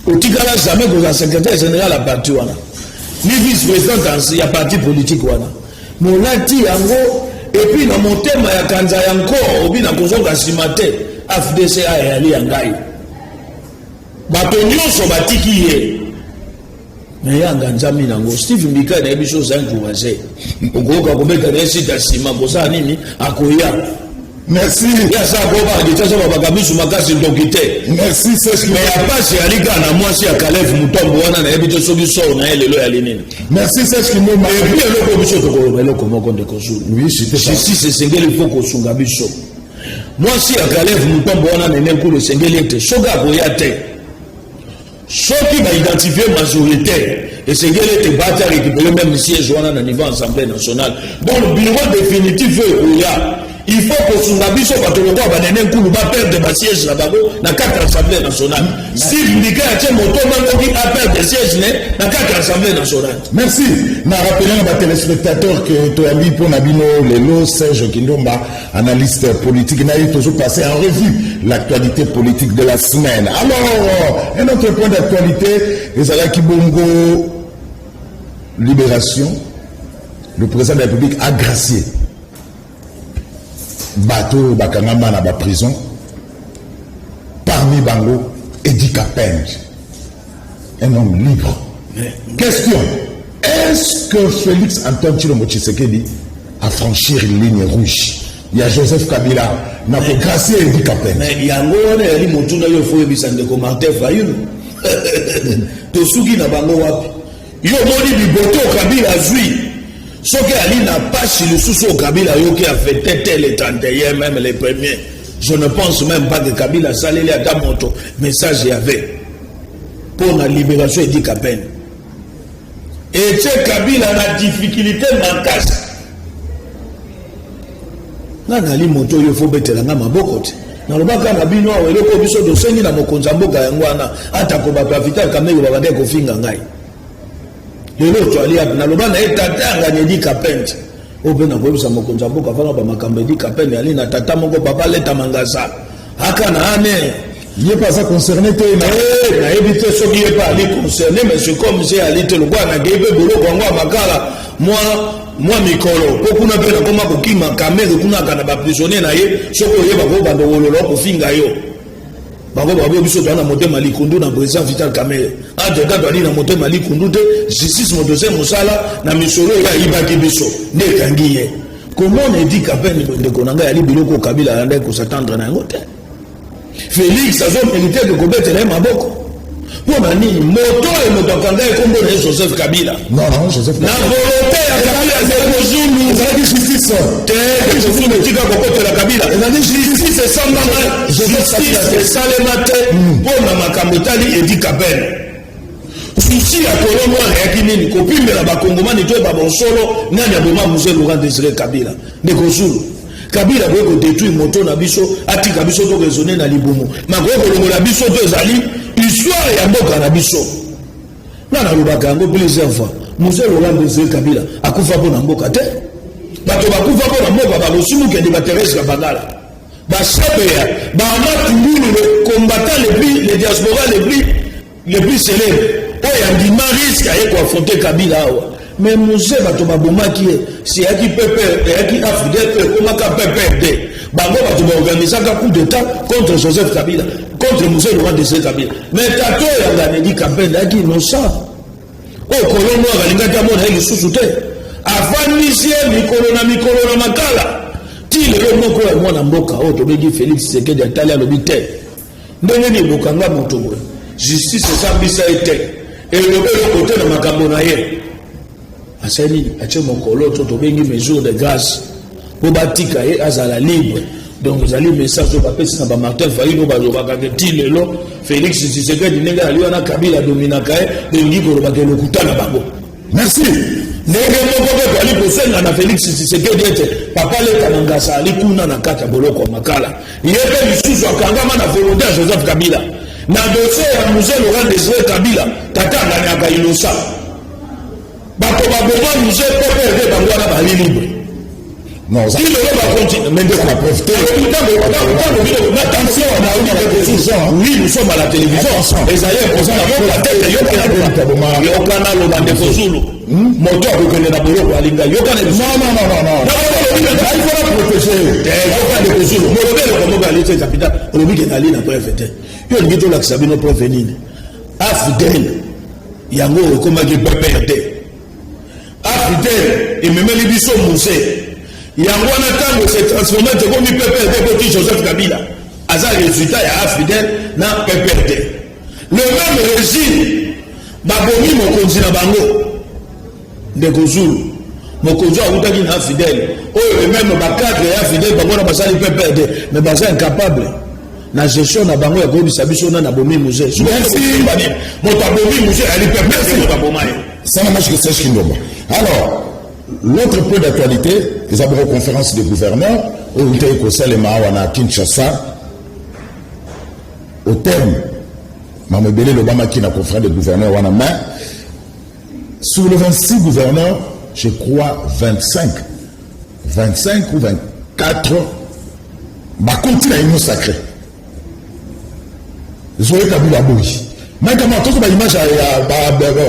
otikala jamais kozala secrétaire général ya parti wana ni vice président ya parti politique wana. Molati yango et puis na motema ya kanza ya nkor, obi na kozonga nsima te, AFDC ayali ya ngai. Bato nyonso batiki ye, mais yanga nzambi nango Steve Mbikai, nayebi so oza encourage, okoyoka kobeta na ye sita nsima kosala nini, akoya. Merci. Ye asala koyoka kinshasa, babaka misu makasi, ndoki te. Merci, Serge. Mais ya pasi yali kaka na mwasi ya Kalev Mutombo wana, nayebi te soki sor na ye lelo yali nini. Merci, Serge Kinoma. Et puis eloko biso tokoloba, eloko moko, ndeko Zulu. Oui, c'était ça. Justice esengeli mpo kosunga biso. Mwasi ya Kalev Mutombo wana, Nene Nkulu, esengeli ete soki akoya te, soki baidentifie majorité, esengeli ete bati arécupérer même siège wana na niveau Assemblée nationale. Bon, bureau définitif oyo ekoya, il faut kosunga biso bato lokola banene Nkulu baperdre basiège na bango na kati ya Assemblée nationale. Steve Mbikai atie moto bangoki aperdre siège ne na kati ya Assemblée nationale. Merci. Na rappeler na batéléspectateur que toyambi mpo na bino lelo Serge Kindomba, analyste politique. Na ye toujours passé en revue l'actualité politique de la semaine. Alors, un autre point d'actualité ezalaki bongo libération. Le président de la République a gracié bato oyo bakangama na baprison, parmi bango Eddy Kapend, un homme libre. Question: est-ce que Félix Antoine Tshilombo Tshisekedi a franchi une ligne rouge? Il y a Joseph Kabila na kogracier Eddy Kapend. Mais yango wana eyali motuna oyo faut oyebisa ndeko Martin Fayulu. Tosuki na bango wapi? Yo omoni biboto oyo Kabila azui, soki ali na pasi lisusu oyo Kabila ayoki afete te le 31 meme le premier, je ne pense meme pas que Kabila asaleli ata moto message ya ve mpo na liberation Eddy Kapend. Etie Kabila na difficulté makasi. Nga nali moto oyo fo betela nga maboko te. Nalobaka na bino awa eloko biso tosengi na mokonzi ya mboka yango wana, atako bato ya Vital Kamerhe babandaki kofinga ngai. Lelo toali api naloba na ye tata ya ngani Eddy Kapend. Oyo mpe nakoyebisa mokonzi ya mboka fana ba makambo Eddy Kapend ali na tata moko papa Leta Mangasa. Aka na ane. Ye mpe aza concerné te na eh, nayebi te soki ye mpe ali concerné mais c'est comme si ali te lokola nakei mpe boloko yango ya makala mwa mwa mikolo mpo kuna mpe nakoma kokima Kamerhe kuna akanda baprisonnier na ye soki oye bakobanda kolola kofinga yo bango baboyo biso toza na motema likundu na président Vital Kamerhe entre temps toali na motema likundu te justice moto se mosala na misolo oyo ayibaki biso nde ekangi ye komona Eddy Kapend ndeko na ngai ali biloko Kabila alandaki kosatendre na yango te. Felix azo merite ke kobetela ye maboko mpo na nini? Moto oyo moto akanga ye kombo na ye Joseph Kabila. Non, non, Joseph na volonté ya Kabila Zulu ezalaki justice te. Zulu tika kokotela Kabila. Ezalaki justice esambama, justice esalema te mpo na makambo etali Eddy Kapend. Souci ya colon noir eyaki nini? Kopimbela bakongomani toyeba bosolo nani aboma Mzee Laurent Desire Kabila. Ndeko Zulu, Kabila akoki kodetruire moto na biso, atika biso to raisonner na libumu, mais akoki kolongola biso to ezali histoire ya mboka na biso. Nga nalobaka yango plusieurs fois, Mzee Laurent Desire Kabila akufa mpo na mboka te. Bato bakufa mpo na mboka bakosi Mukendi, ba Therese Kapangala, ba Chebeya, ba Armand Tungulu, le combattant le plus, le diaspora le plus célèbre oyo andima risque aye koaffronter Kabila awa. Mais Mzee bato babomaki ye, si eyaki PP, eyaki AFDL mpe ekomaka PPRD. Bango bato baorganisaka coup d'état contre Joseph Kabila, contre Mzee Laurent Désiré Kabila. Mais tato oyo ya Eddy Kapend ayaki innocent oyo colon noir alingaki amona ye lisusu te, afandisi ye mikolo na mikolo na makala ti lelo. Moko ya mwana mboka oyo tobengi Félix Tshisekedi atali, alobi te, ndenge nini bokanga moto boye, justice esambisa ye te, elobi eloko te na makambo na ye? Asali nini? Atie mokolo to tobengi mesure de grâce mpo batika ye azala libre. Donc ezali message oyo bapesi na bamartin Fayulu oyo balobaka ke ti lelo Félix Tshisekedi ndenge ali wana, Kabila adominaka ye. Elingi kolobaka elokuta na bango. Merci. Ndenge moko mpe toali kosenga na Félix Tshisekedi ete papa Leta na Ngasa ali kuna na kati ya boloko ya makala, ye mpe lisusu akangama na volonté ya Joseph Kabila na dossier ya Mzee Laurent Désiré Kabila. Tata anganyaka innocent, bato baboma Mzee PPRD bango wana bali libre. Non, ti lelo bakonti. Mais ndeko, la preuve te. Attention, oui, nous sommes à la télévision, ezali imposant na mboka te. Yoka naloba, ndeko Zulu, moto akokende na boloko alinga yoka. Non, non, non, non, non. Il faut la protéger. Yoka, ndeko Zulu, molobi eloko moko ali te. Capital olobi ke nali na preuve te. Yo olingi tolakisa bino preuve nini? AFDL yango ekomaki PPRD. AFDL ememeli biso Mzee, yango wana ntango se transforme ekomi PPRD. Boti Joseph Kabila aza résultat ya AFDL na PPRD, le même régime. Babomi mokonzi na bango, ndeko Zulu, mokonzi oyo awutaki na AFDL, oyo le même bacadre ya AFDL bango wana basali PPRD, mais baza incapable na gestion na bango ya koyebisa biso nani abomi Mzee. Moto abomi Mzee ali PPRD, moto aboma ye. Ça marche que Serge Kindomba. Alors, l'autre point d'actualité, les abord conférence des gouverneurs, oyo eutaki kosalema awa na Kinshasa. Au terme, makambo ebele elobamaki na conférence des gouverneurs wana, mais sur les 26 gouverneurs, je crois 25, 25 ou 24 bakoti na union sacrée. Zoé Kabila aboyi. Maintenant tozo baimage ya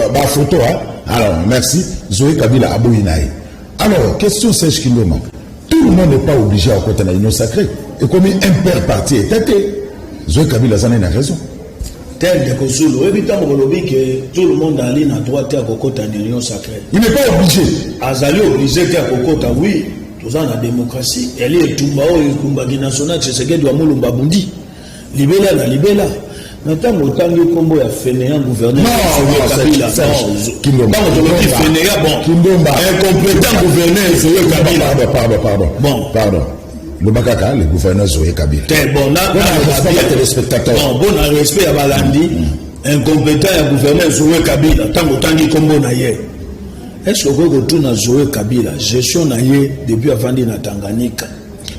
bafoto. Alors merci. Zoé Kabila aboyi na ye. Alors question, Serge Kindoma, tout le monde n'est pas obligé à okota na union sacrée, ekomi impair parti eta te. Zoé Kabila aza nani na raison? Te, ndeko Zulu, oyebi ntango bolobi ke tout le monde ali na droit te akokota na union sacrée. Il n'est pas obligé. Azali obligé te akokota. Oui, toza na démocratie. Yali etumba oyo ekumbaki national Tshisekedi wa Mulumba abundi libela na libela. Na ntango otangi nkombo ya fainéant gouverneur Kabila, ntango tolobi fainéant, bon, incompétent gouverneur Zoé Kabila. Pardon, pardon, pardon. Bon. Pardon. Loba kaka le gouverneur Zoé Kabila. Te, bon, na na téléspectateur. Bon, bon, na respect ya balandi, incompétent ya gouverneur Zoé Kabila, ntango otangi nkombo na ye, est ce que okoki kotuna Zoé Kabila gestion na ye depuis avandi na Tanganyika?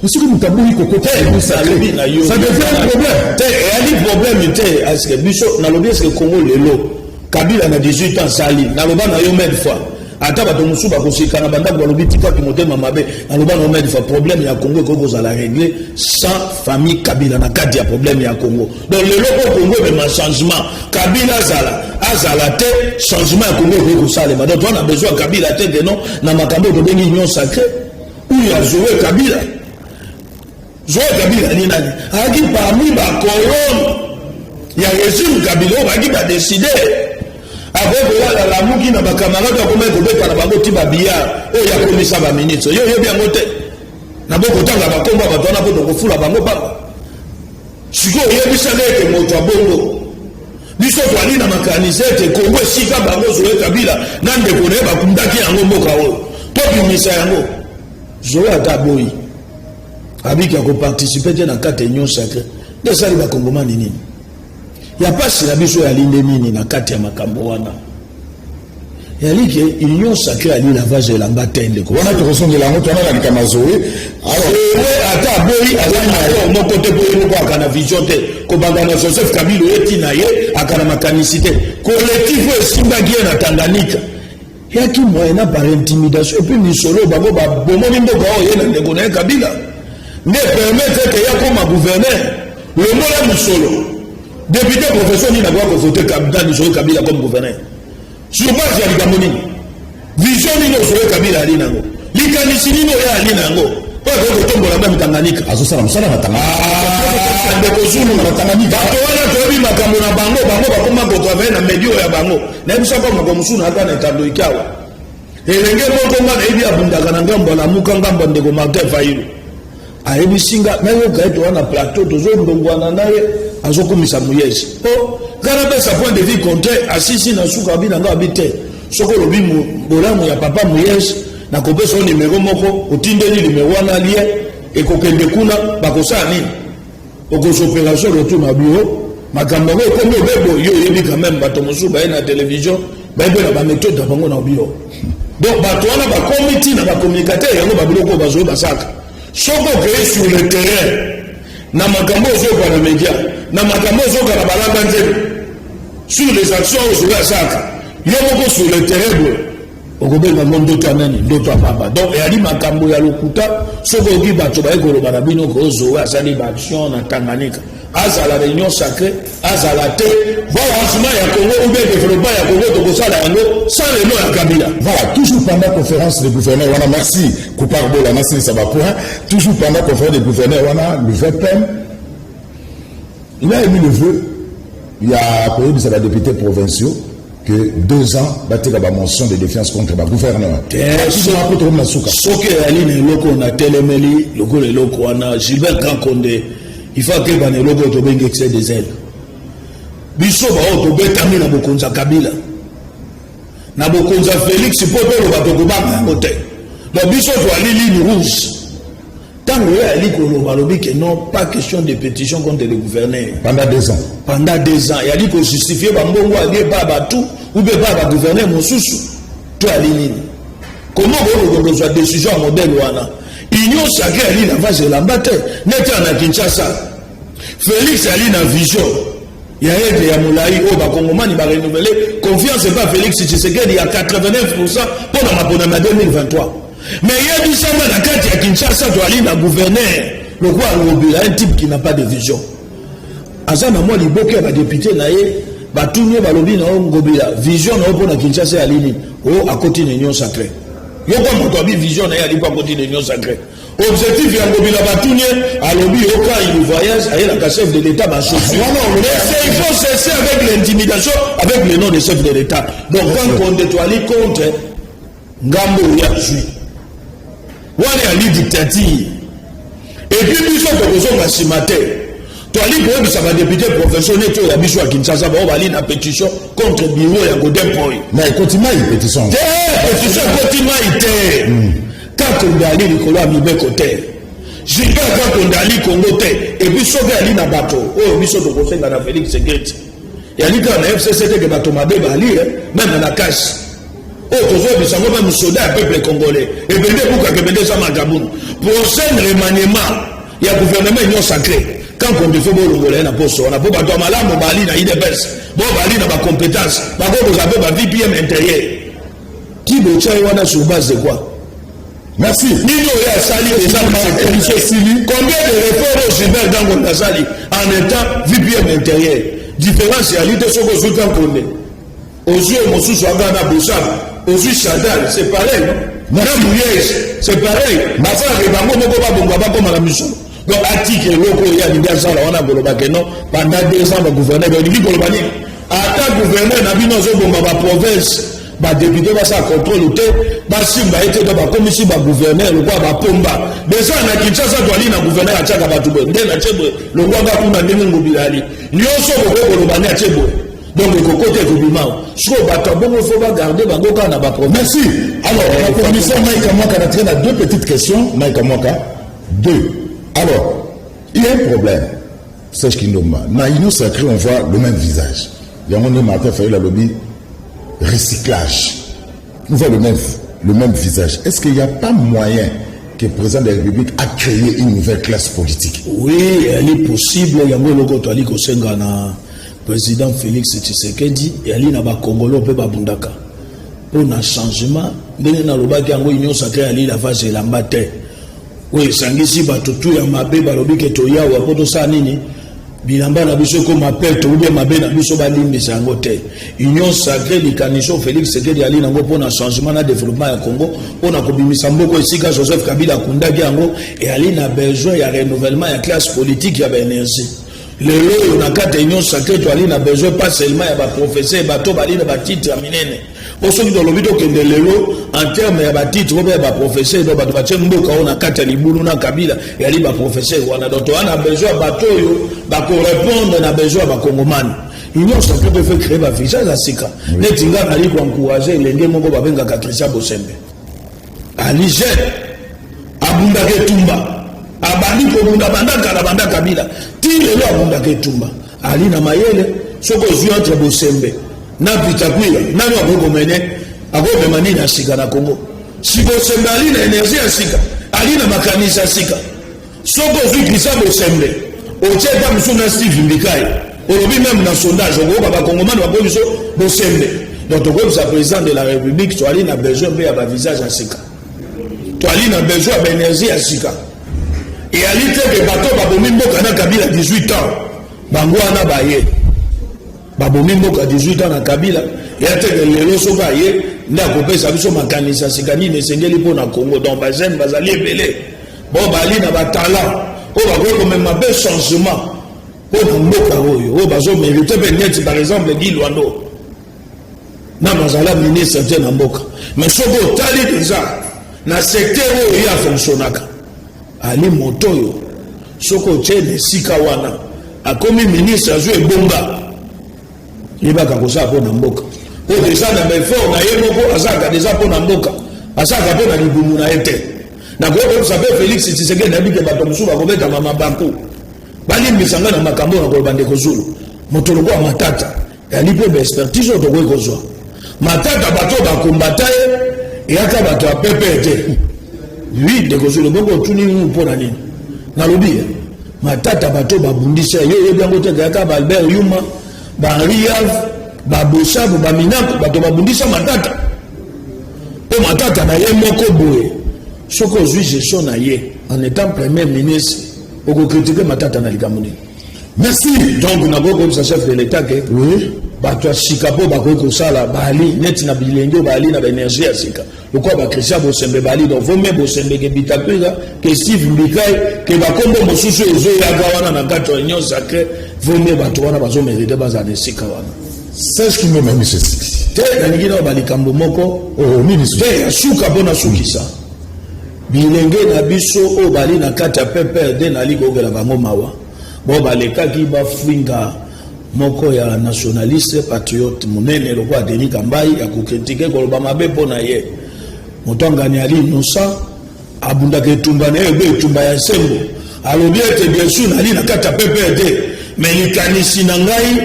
Soki moto aboyi kokota, nalobi na yo, ça devient un problème. Te, eyali problème te. Est-ce biso nalobi, est-ce Congo lelo, Kabila na 18 ans sali, naloba na yo maintes fois, ata bato mosusu bakosika na bandako, balobi tikaki motema mabe, naloba na yo maintes fois, problème ya Congo ekoki kozala réglé sans famille Kabila na kati ya problème ya Congo. Donc lelo po Congo emema changement, Kabila azala, azala te, changement ya Congo ekoki kosalema. Donc toza na besoin ya Kabila te ke non, na makambo oyo tobengi union sacrée oyo ya Zoe Kabila. Zoe Kabila ni nani? Ayaki parmi bacolonne ya régime Kabila oyo bayaki badécider. Akoki kolala, lamuki na bacamarade, akomaki kobeta na bango ti babillard oyo akomisa baministre. Yo oyebi yango te, na bokotanga bakombo ya bato wana mpo tokofula bango pamba. Sikoyo oyebisaka ete moto abongo, biso toali na makanisi ete Kongo esika bango Zoe Kabila na ndeko na ye bakundaki yango, mboka oyo tobimisa yango. Zoe ata aboyi, abiki akoparticiper te na kati ya union sacrée, nde esali bakongomani nini? Ya mpasi na biso yali nde nini na kati ya makambo wana? Yali ke union sacrée ali lavage elamba te, ndeko. Wana tokozongela yango, twana na likambo Zoe. Zoe ata aboyi, aza na moko te, po ye moko aka na vision te. Kobanda na Joseph Kabila oye ntina ye aka na makanisi te. Collectif oyo esimbaki ye na Tanganyika yaki moyena par intimidation, et puis misolo bango babomoni mboka oyo, ye na ndeko na ye Kabila, nde permettre ete ya koma gouverneur. Longola mosolo, député professeur nini akoka kovote nani Zoe Kabila comme gouverneur? Sur base ya likambo nini? Vision nini ozoe Kabila ali nango? Likanisi nini oyo ali nango po akoki kotombola même Tanganyika? Azosala mosala na Tanganyika. Ndeko Zulu, bato wana toyebi makambo na bango. Bango bakoma kotravailler na medio ya bango. Nayebisaka moko mosusu na ata na etando ikawa, elenge moko nga nayebi abundaka na ngambo alamuka, ngambo ndeko Martin Fayulu. Ayebisi nga, nayoka ete wana plateau tozondongwana na ye, azokumisa Muyesi po nga napesa point de vue contraire. Asisi na suka, abi na nga, abi te, soki olobi bolamu ya papa Muyesi, nakopesa yo nimero moko, otindeli nimero wana, lien ekokende kuna, bakosala nini, okozwa opération retour na bio. Makambo yango ekomi obebo. Yo oyebi quand même, bato mosusu baye na télévision, bayebi na baméthode na bango na bio. Donc bato wana bakomi ntina bacommunicateur yango, babiloko oyo bazoi basalaka. Soki okei sur le terrain, na makambo ozoyoka na média, na makambo ozoyoka na balanda nzembo, sur les actions oyo ozoki asalaka yo moko sur le terrain boye, okobenga ngo ndoto ya nani? Ndoto ya pamba. Donc eyali makambo ya lokuta. Soki oyoki bato baye koloba na bino ko Zoe asali baaction na Tanganyika, azala réunion sacrée, azala te, changement ya Congo ou bien développement ya Congo tokosala yango sans le nom ya Kabila. Voilà, toujours pendant conférence des gouverneurs wana, merci Coupar Bola, nasilisa bapoint. Toujours pendant conférence des gouverneurs wana, le VPM, il a émis le vœu ya koyebisa badéputés provinciaux que 2 ans batika bamotion de défiance contre bagouverneur. Soki ezali na eloko na telemeli lokola eloko wana, Gilbert Kankonde, il faut akeba na eloko oyo tobengi excès de zèle. Biso baoyo tobetami na bokonzi ya Kabila, na bokonzi ya Félix, mpo toloba tokobanga yango te. Donc biso toali ligne rouge. Ntango oyo ayali koloba, alobi ke non, pas question de pétition contre le gouverneur. Pendant 2 ans. Pendant 2 ans, eyali kojustifie bambongo ali epa batu ou bien epa bagouverneur mosusu to ali nini? Comment boye kokozwa décision ya modèle wana? Union sacrée ali na vase elamba te. Neti na Kinshasa, Félix ali na vision ya aigle ya molai oyo bakongomani barenouveler confiance epa Félix Tshisekedi ya 89 mpo na maponami ya 2023. Mais yebisanga, na kati ya Kinshasa toali na gouverneur lokola Ngobila, un type qui n'a pas de vision. Aza na mwa liboke ya badéputé na ye. Batuni ye, balobi na yo, Ngobila, vision na yo mpo na Kinshasa yali nini? O akoti na union sacrée. Yo kwa moto abi vision na ye ali mpo akoti na union sacrée. Objectif ya Ngobila, batuni ye, alobi yo, quand il voyage, ayelaka chef de l'État bachaussure. Il faut cesser avec l'intimidation avec le nom de chef de l'État. Donc quand Konde, toali contre ngambo oyo azwi wana, yali dictature. Et puis biso tokozonga nsima te. Toali koyebisa ba député provinciaux neti oyo ya biso ya Kinshasa, bao bali na pétition contre bureau ya Godin Mpoy. Mais ekoti mai pétition. Te, pétition ekoti mai te. Kakonde ali likolo ya mibeko te. Gilbert Kakonde ali Congo te. Et puis soki ali na bato oyo biso tokosenga na Félix Tshisekedi. Yali kaka na FCC te ke bato mabe bali, même na kasi. Oyo tozoyebisa yango même soda ya peuple congolais. Ebende ebukaka, ebende eza magabunu. Prochain remaniement ya gouvernement union sacrée, Kankonde faut bolongola ye na poste wana, mpo bato ya malamu bali na UDPS, bo bali na bacompétence, bakoki kozala mpe ba VPM intérieur. Ti botya ye wana sur base de quoi? Merci. Nini oyo asali eza émission esili. Combien de réformes oyo Gilbert Kankonde asali en étant VPM intérieur? Différence yali te. Soki ozwi Kankonde, ozwi oyo mosusu anga na Bosab, ozwi Chantal, c'est pareil, non? Na Muyege, c'est pareil. Basalaka bango moko babonga bakoma na misolo. Donc atiki eloko oyo alingi asala wana, koloba ke non, pendant 2 ans bagouverneur balingi koloba nini? Ata gouverneur na bino azobomba baprovince, badéputé basala contrôle te, basimba ye te. To bakomisi bagouverneur lokola bapomba. Déjà na Kinshasa toali na gouverneur atiaka bato boye, nde natie boye, longwanga kuna. Ndenge Ngobila ali nyonso, bokoki koloba nde atie boye. Donc ekokota, ekobima. Sikoyo bato ya bongo, faut bagarder bango kaka na baprovince. Merci. Alors, la commission Mike Mwaka na deux petites questions. Mike Mwaka, deux. Alors, il y a un problème. Serge Kindomba, dans l'Union sacrée, on voit le même visage. Il y a un moment, Martin Fayulu alobi, recyclage. On voit le même visage. Est-ce qu'il n'y a pas moyen que le président de la République a créé une nouvelle classe politique? Oui, elle est possible. Yango eloko toali kosenga na président Félix Tshisekedi, eyali na bakongolo mpe babundaka mpo na changement. Ndenge nalobaki yango, union sacrée ali lavage elamba te oyo esangisi bato tu ya mabe. Balobi ke toyawa mpo tosala nini? Bilamba na biso ekoma peto ube mabe na biso balimbisa yango te. Union sacrée, likanisi oyo Félix Tshisekedi ali nango mpo na changement na développement ya Congo, mpo na kobimisa mboka esika Joseph Kabila akundaki yango, eyali na besoin ya renouvellement ya classe politique, ya baénergie. Lelo oyo na kati ya union sacrée, toali na besoin pas seulement ya baprofesseur, bato bali na batitre ya minene. Po soki tolobi tokende lelo en terme ya batitre mpe ya baprofesseur, donc bato batie mboka oyo na kati ya libulu na Kabila eyali baprofesseur wana. Donc toza na besoin ya bato oyo bakorépondre na besoin ya bakongomani. Union sacrée mpe faut créer bavisage ya sika. Neti nga nali koencourager elenge moko babengaka Christian Bosembe. Ali jeune, abundaka etumba, abandi kobunda banda kala, banda Kabila ti lelo abundaka etumba, ali na mayele. Soki ozwi entre Bosembe na Bitakwira, nani akoki komene, akomema nini ya sika na Congo? Si Bosembe ali na énergie ya sika, ali na makanisi ya sika. Soki ozwi Christian Bosembe, otie ata mosusu na Steve Mbikai, olobi même na sondage, okoyoka bakongomani bakoyi biso Bosembe. Donc tokoyebisa président de la République, toali na besoin mpe ya bavisage ya sika, toali na besoin ya baénergie ya sika. Eyali te ke bato babomi mboka na Kabila 18 ans, bango wana baye babomi mboka 18 ans na Kabila, eya te ke lelo soki aye nde akopesa biso makanisi ya sika nini esengeli mpo na Congo. Donc bajeune bazali ebele bo bali na batalent oyo bakoki komema mpe changement mpo na mboka oyo, oyo bazomérite mpe. Neti par exemple Guy Lwando, nano azala ministre te na mboka, mais soki otali déjà na secteur oyo ye afonctionnaka, ali moto oyo soki otie na esika wana, akomi ministre, azwi ebonga, yebaka kosala mpo na mboka. Mpo déjà na baeffort na ye moko azalaka déjà mpo na mboka, asalaka mpo na libumu na ye te. Nakoki koyebisa mpe Félix Tshisekedi, nayebi ke bato mosusu bakobetama mabanku, balimbisa ngai na makambo oyo nakoloba. Ndeko Zulu, moto lokola Matata yali mpe baexpertise oyo tokoki kozwa. Matata, bato bakombata ye eyaka bato ya pepe te. Oui, ndeko Zulu, bongo otuni mpo na nini nalobi Matata? Bato babundisa ye, oyebi yango te, kayaka ba Albert Yuma, baHenri Yav, baBosabu, baMinako, bato babundisa Matata. Mpo Matata na ye moko boye, soki ozwi gestion na ye en étant premier ministre, okocritiquer Matata na likambo nini? Merci. Donc nakoki koyebisa chef de l'État ke bato ya sika mpo bakoki kosala bali neti na bilenge oyo bali na baénergie ya sika lokola baChristian Bosembe bali. Donc vaut mieux Bosembe ke Bitakwira, ke Steve Mbikai, ke bakombo mosusu ezoyaka wana na kati ya union sacrée. Vaut mieux bato wana bazomérite bazala na esika wana. Serge Kindomba, ceci. Te, nalingi na balikambo moko. Oh, nini? Te, ya suka mpo nasukisa. Bilenge na biso oyo bali na kati ya PPRD, nali kokela bango mawa. Bo balekaki bafinga moko ya nationaliste patriote monene lokola Denis Kambayi, ya kokritike, koloba mabe mpo na ye. Moto angani ali innocent, abundaka etumba na ye ebe etumba ya sembo. Alobi ete bien sûr nali na kati ya PPRD, mais likanisi na ngai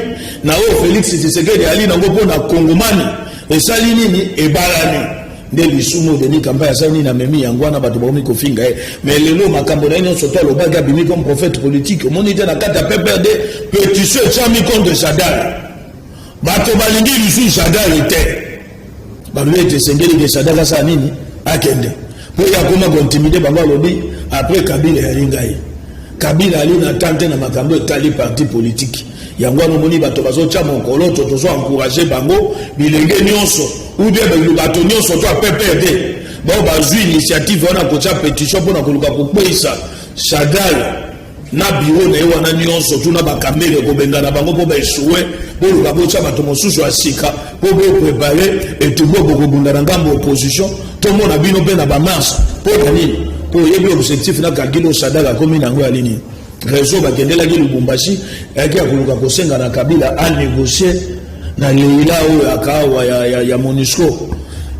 na oyo Félix Tshisekedi ali nango mpo na Kongomani esali nini, ebalani. Nde lisumu Denis Kambayi asali nini, amemi yango wana, bato bakomi kofinga ye. Mais lelo makambo na ye nyonso to alobaki, abimi comme prophète politique. Omoni te na kati ya PPRD pétition etiami contre Shadary. Bato balingi lisusu Shadary te, balobi ete esengeli ke Shadary asala nini, akende, mpo ye akoma kointimider bango. Alobi après Kabila yali ngai, Kabila ali na tante na makambo etali parti politique. Yango wana omoni bato bazotya mokolo to tozo encourager bango, bilenge nyonso ou bien bato nyonso to ya PPRD bao bazwi initiative wana kotya pétition mpona koluka kokweyisa Shadary na bureau na ye wana nyonso, tuna bakambele kobengana bango mpo baéchouer. Boluka botya bato mosusu ya sika mpo boprépare etumbu bokobunda na ngambo opposition. Tomona bino mpe na bamarche. Mpo na nini? Mpo oyebi objectif na calcul oyo Shadary akomi na yango ya nini. Réseau bakendelaki Lubumbashi ayaki ya koluka kosenga na Kabila anégocie na Leila oyo akaawa ya MONUSCO.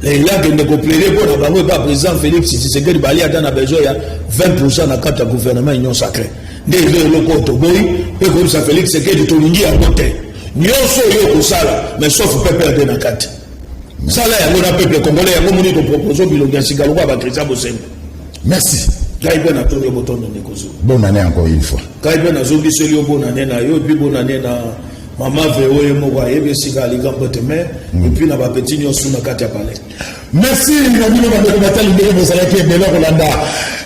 Leila akende koplaider mpo na bango epa président Félix Tshisekedi, bali ata na besoin ya 20 na kati ya gouvernement Union sacrée. Nde eza eloko oyo toboyi mpe koyebisa Félix Tshisekedi, tolingi yango te. Nyonso oyo okosala, mais sauf PPRD na kati, sala yango na peuple congolais. Yango moni topropose bilongi ya sika lokola baChristian Bosembo. Merci. Ngai mpe natondi yo botondo, ndeko Zo. Bonne année encore une fois. Ngai mpe nazongiseli yo bonne année na yo, et puis bonne année na mama Veo, ye moko ayebi esika alika mpo te, mais et puis na bapeti nyonso na kati ya palais. Merci na bino bandeko batali, ndenge bozalaki ebele kolanda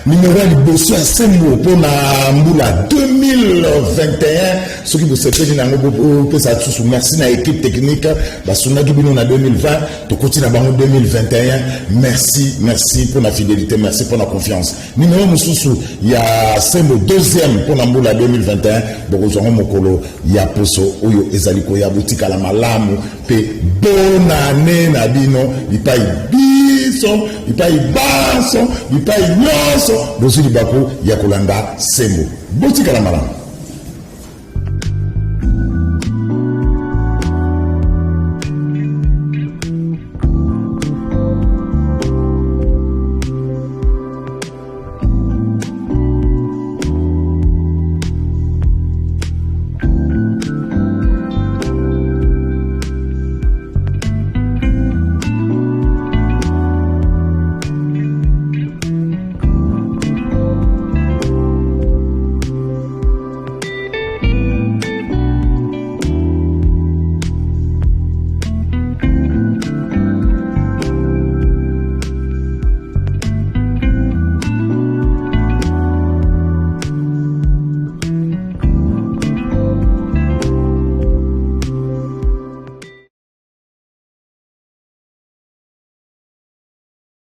numero ya liboso ya Sembo mpona mbula 2021. Soki bosepeli na yango, bopesa susu merci na équipe technique basungaki bino na 2020, tokoti na bango 2021. Merci, merci mpona fidélité, merci mpona confiance. Numero mosusu ya Sembo deuxième mpona mbula 2021 bokozwango mokolo ya poso oyo ezali koya. Botikala malamu mpe bonane na bino bipai biso, bipai banso, bipai nyonso bozwi libaku ya kolanda Sembo. Botikala malamu.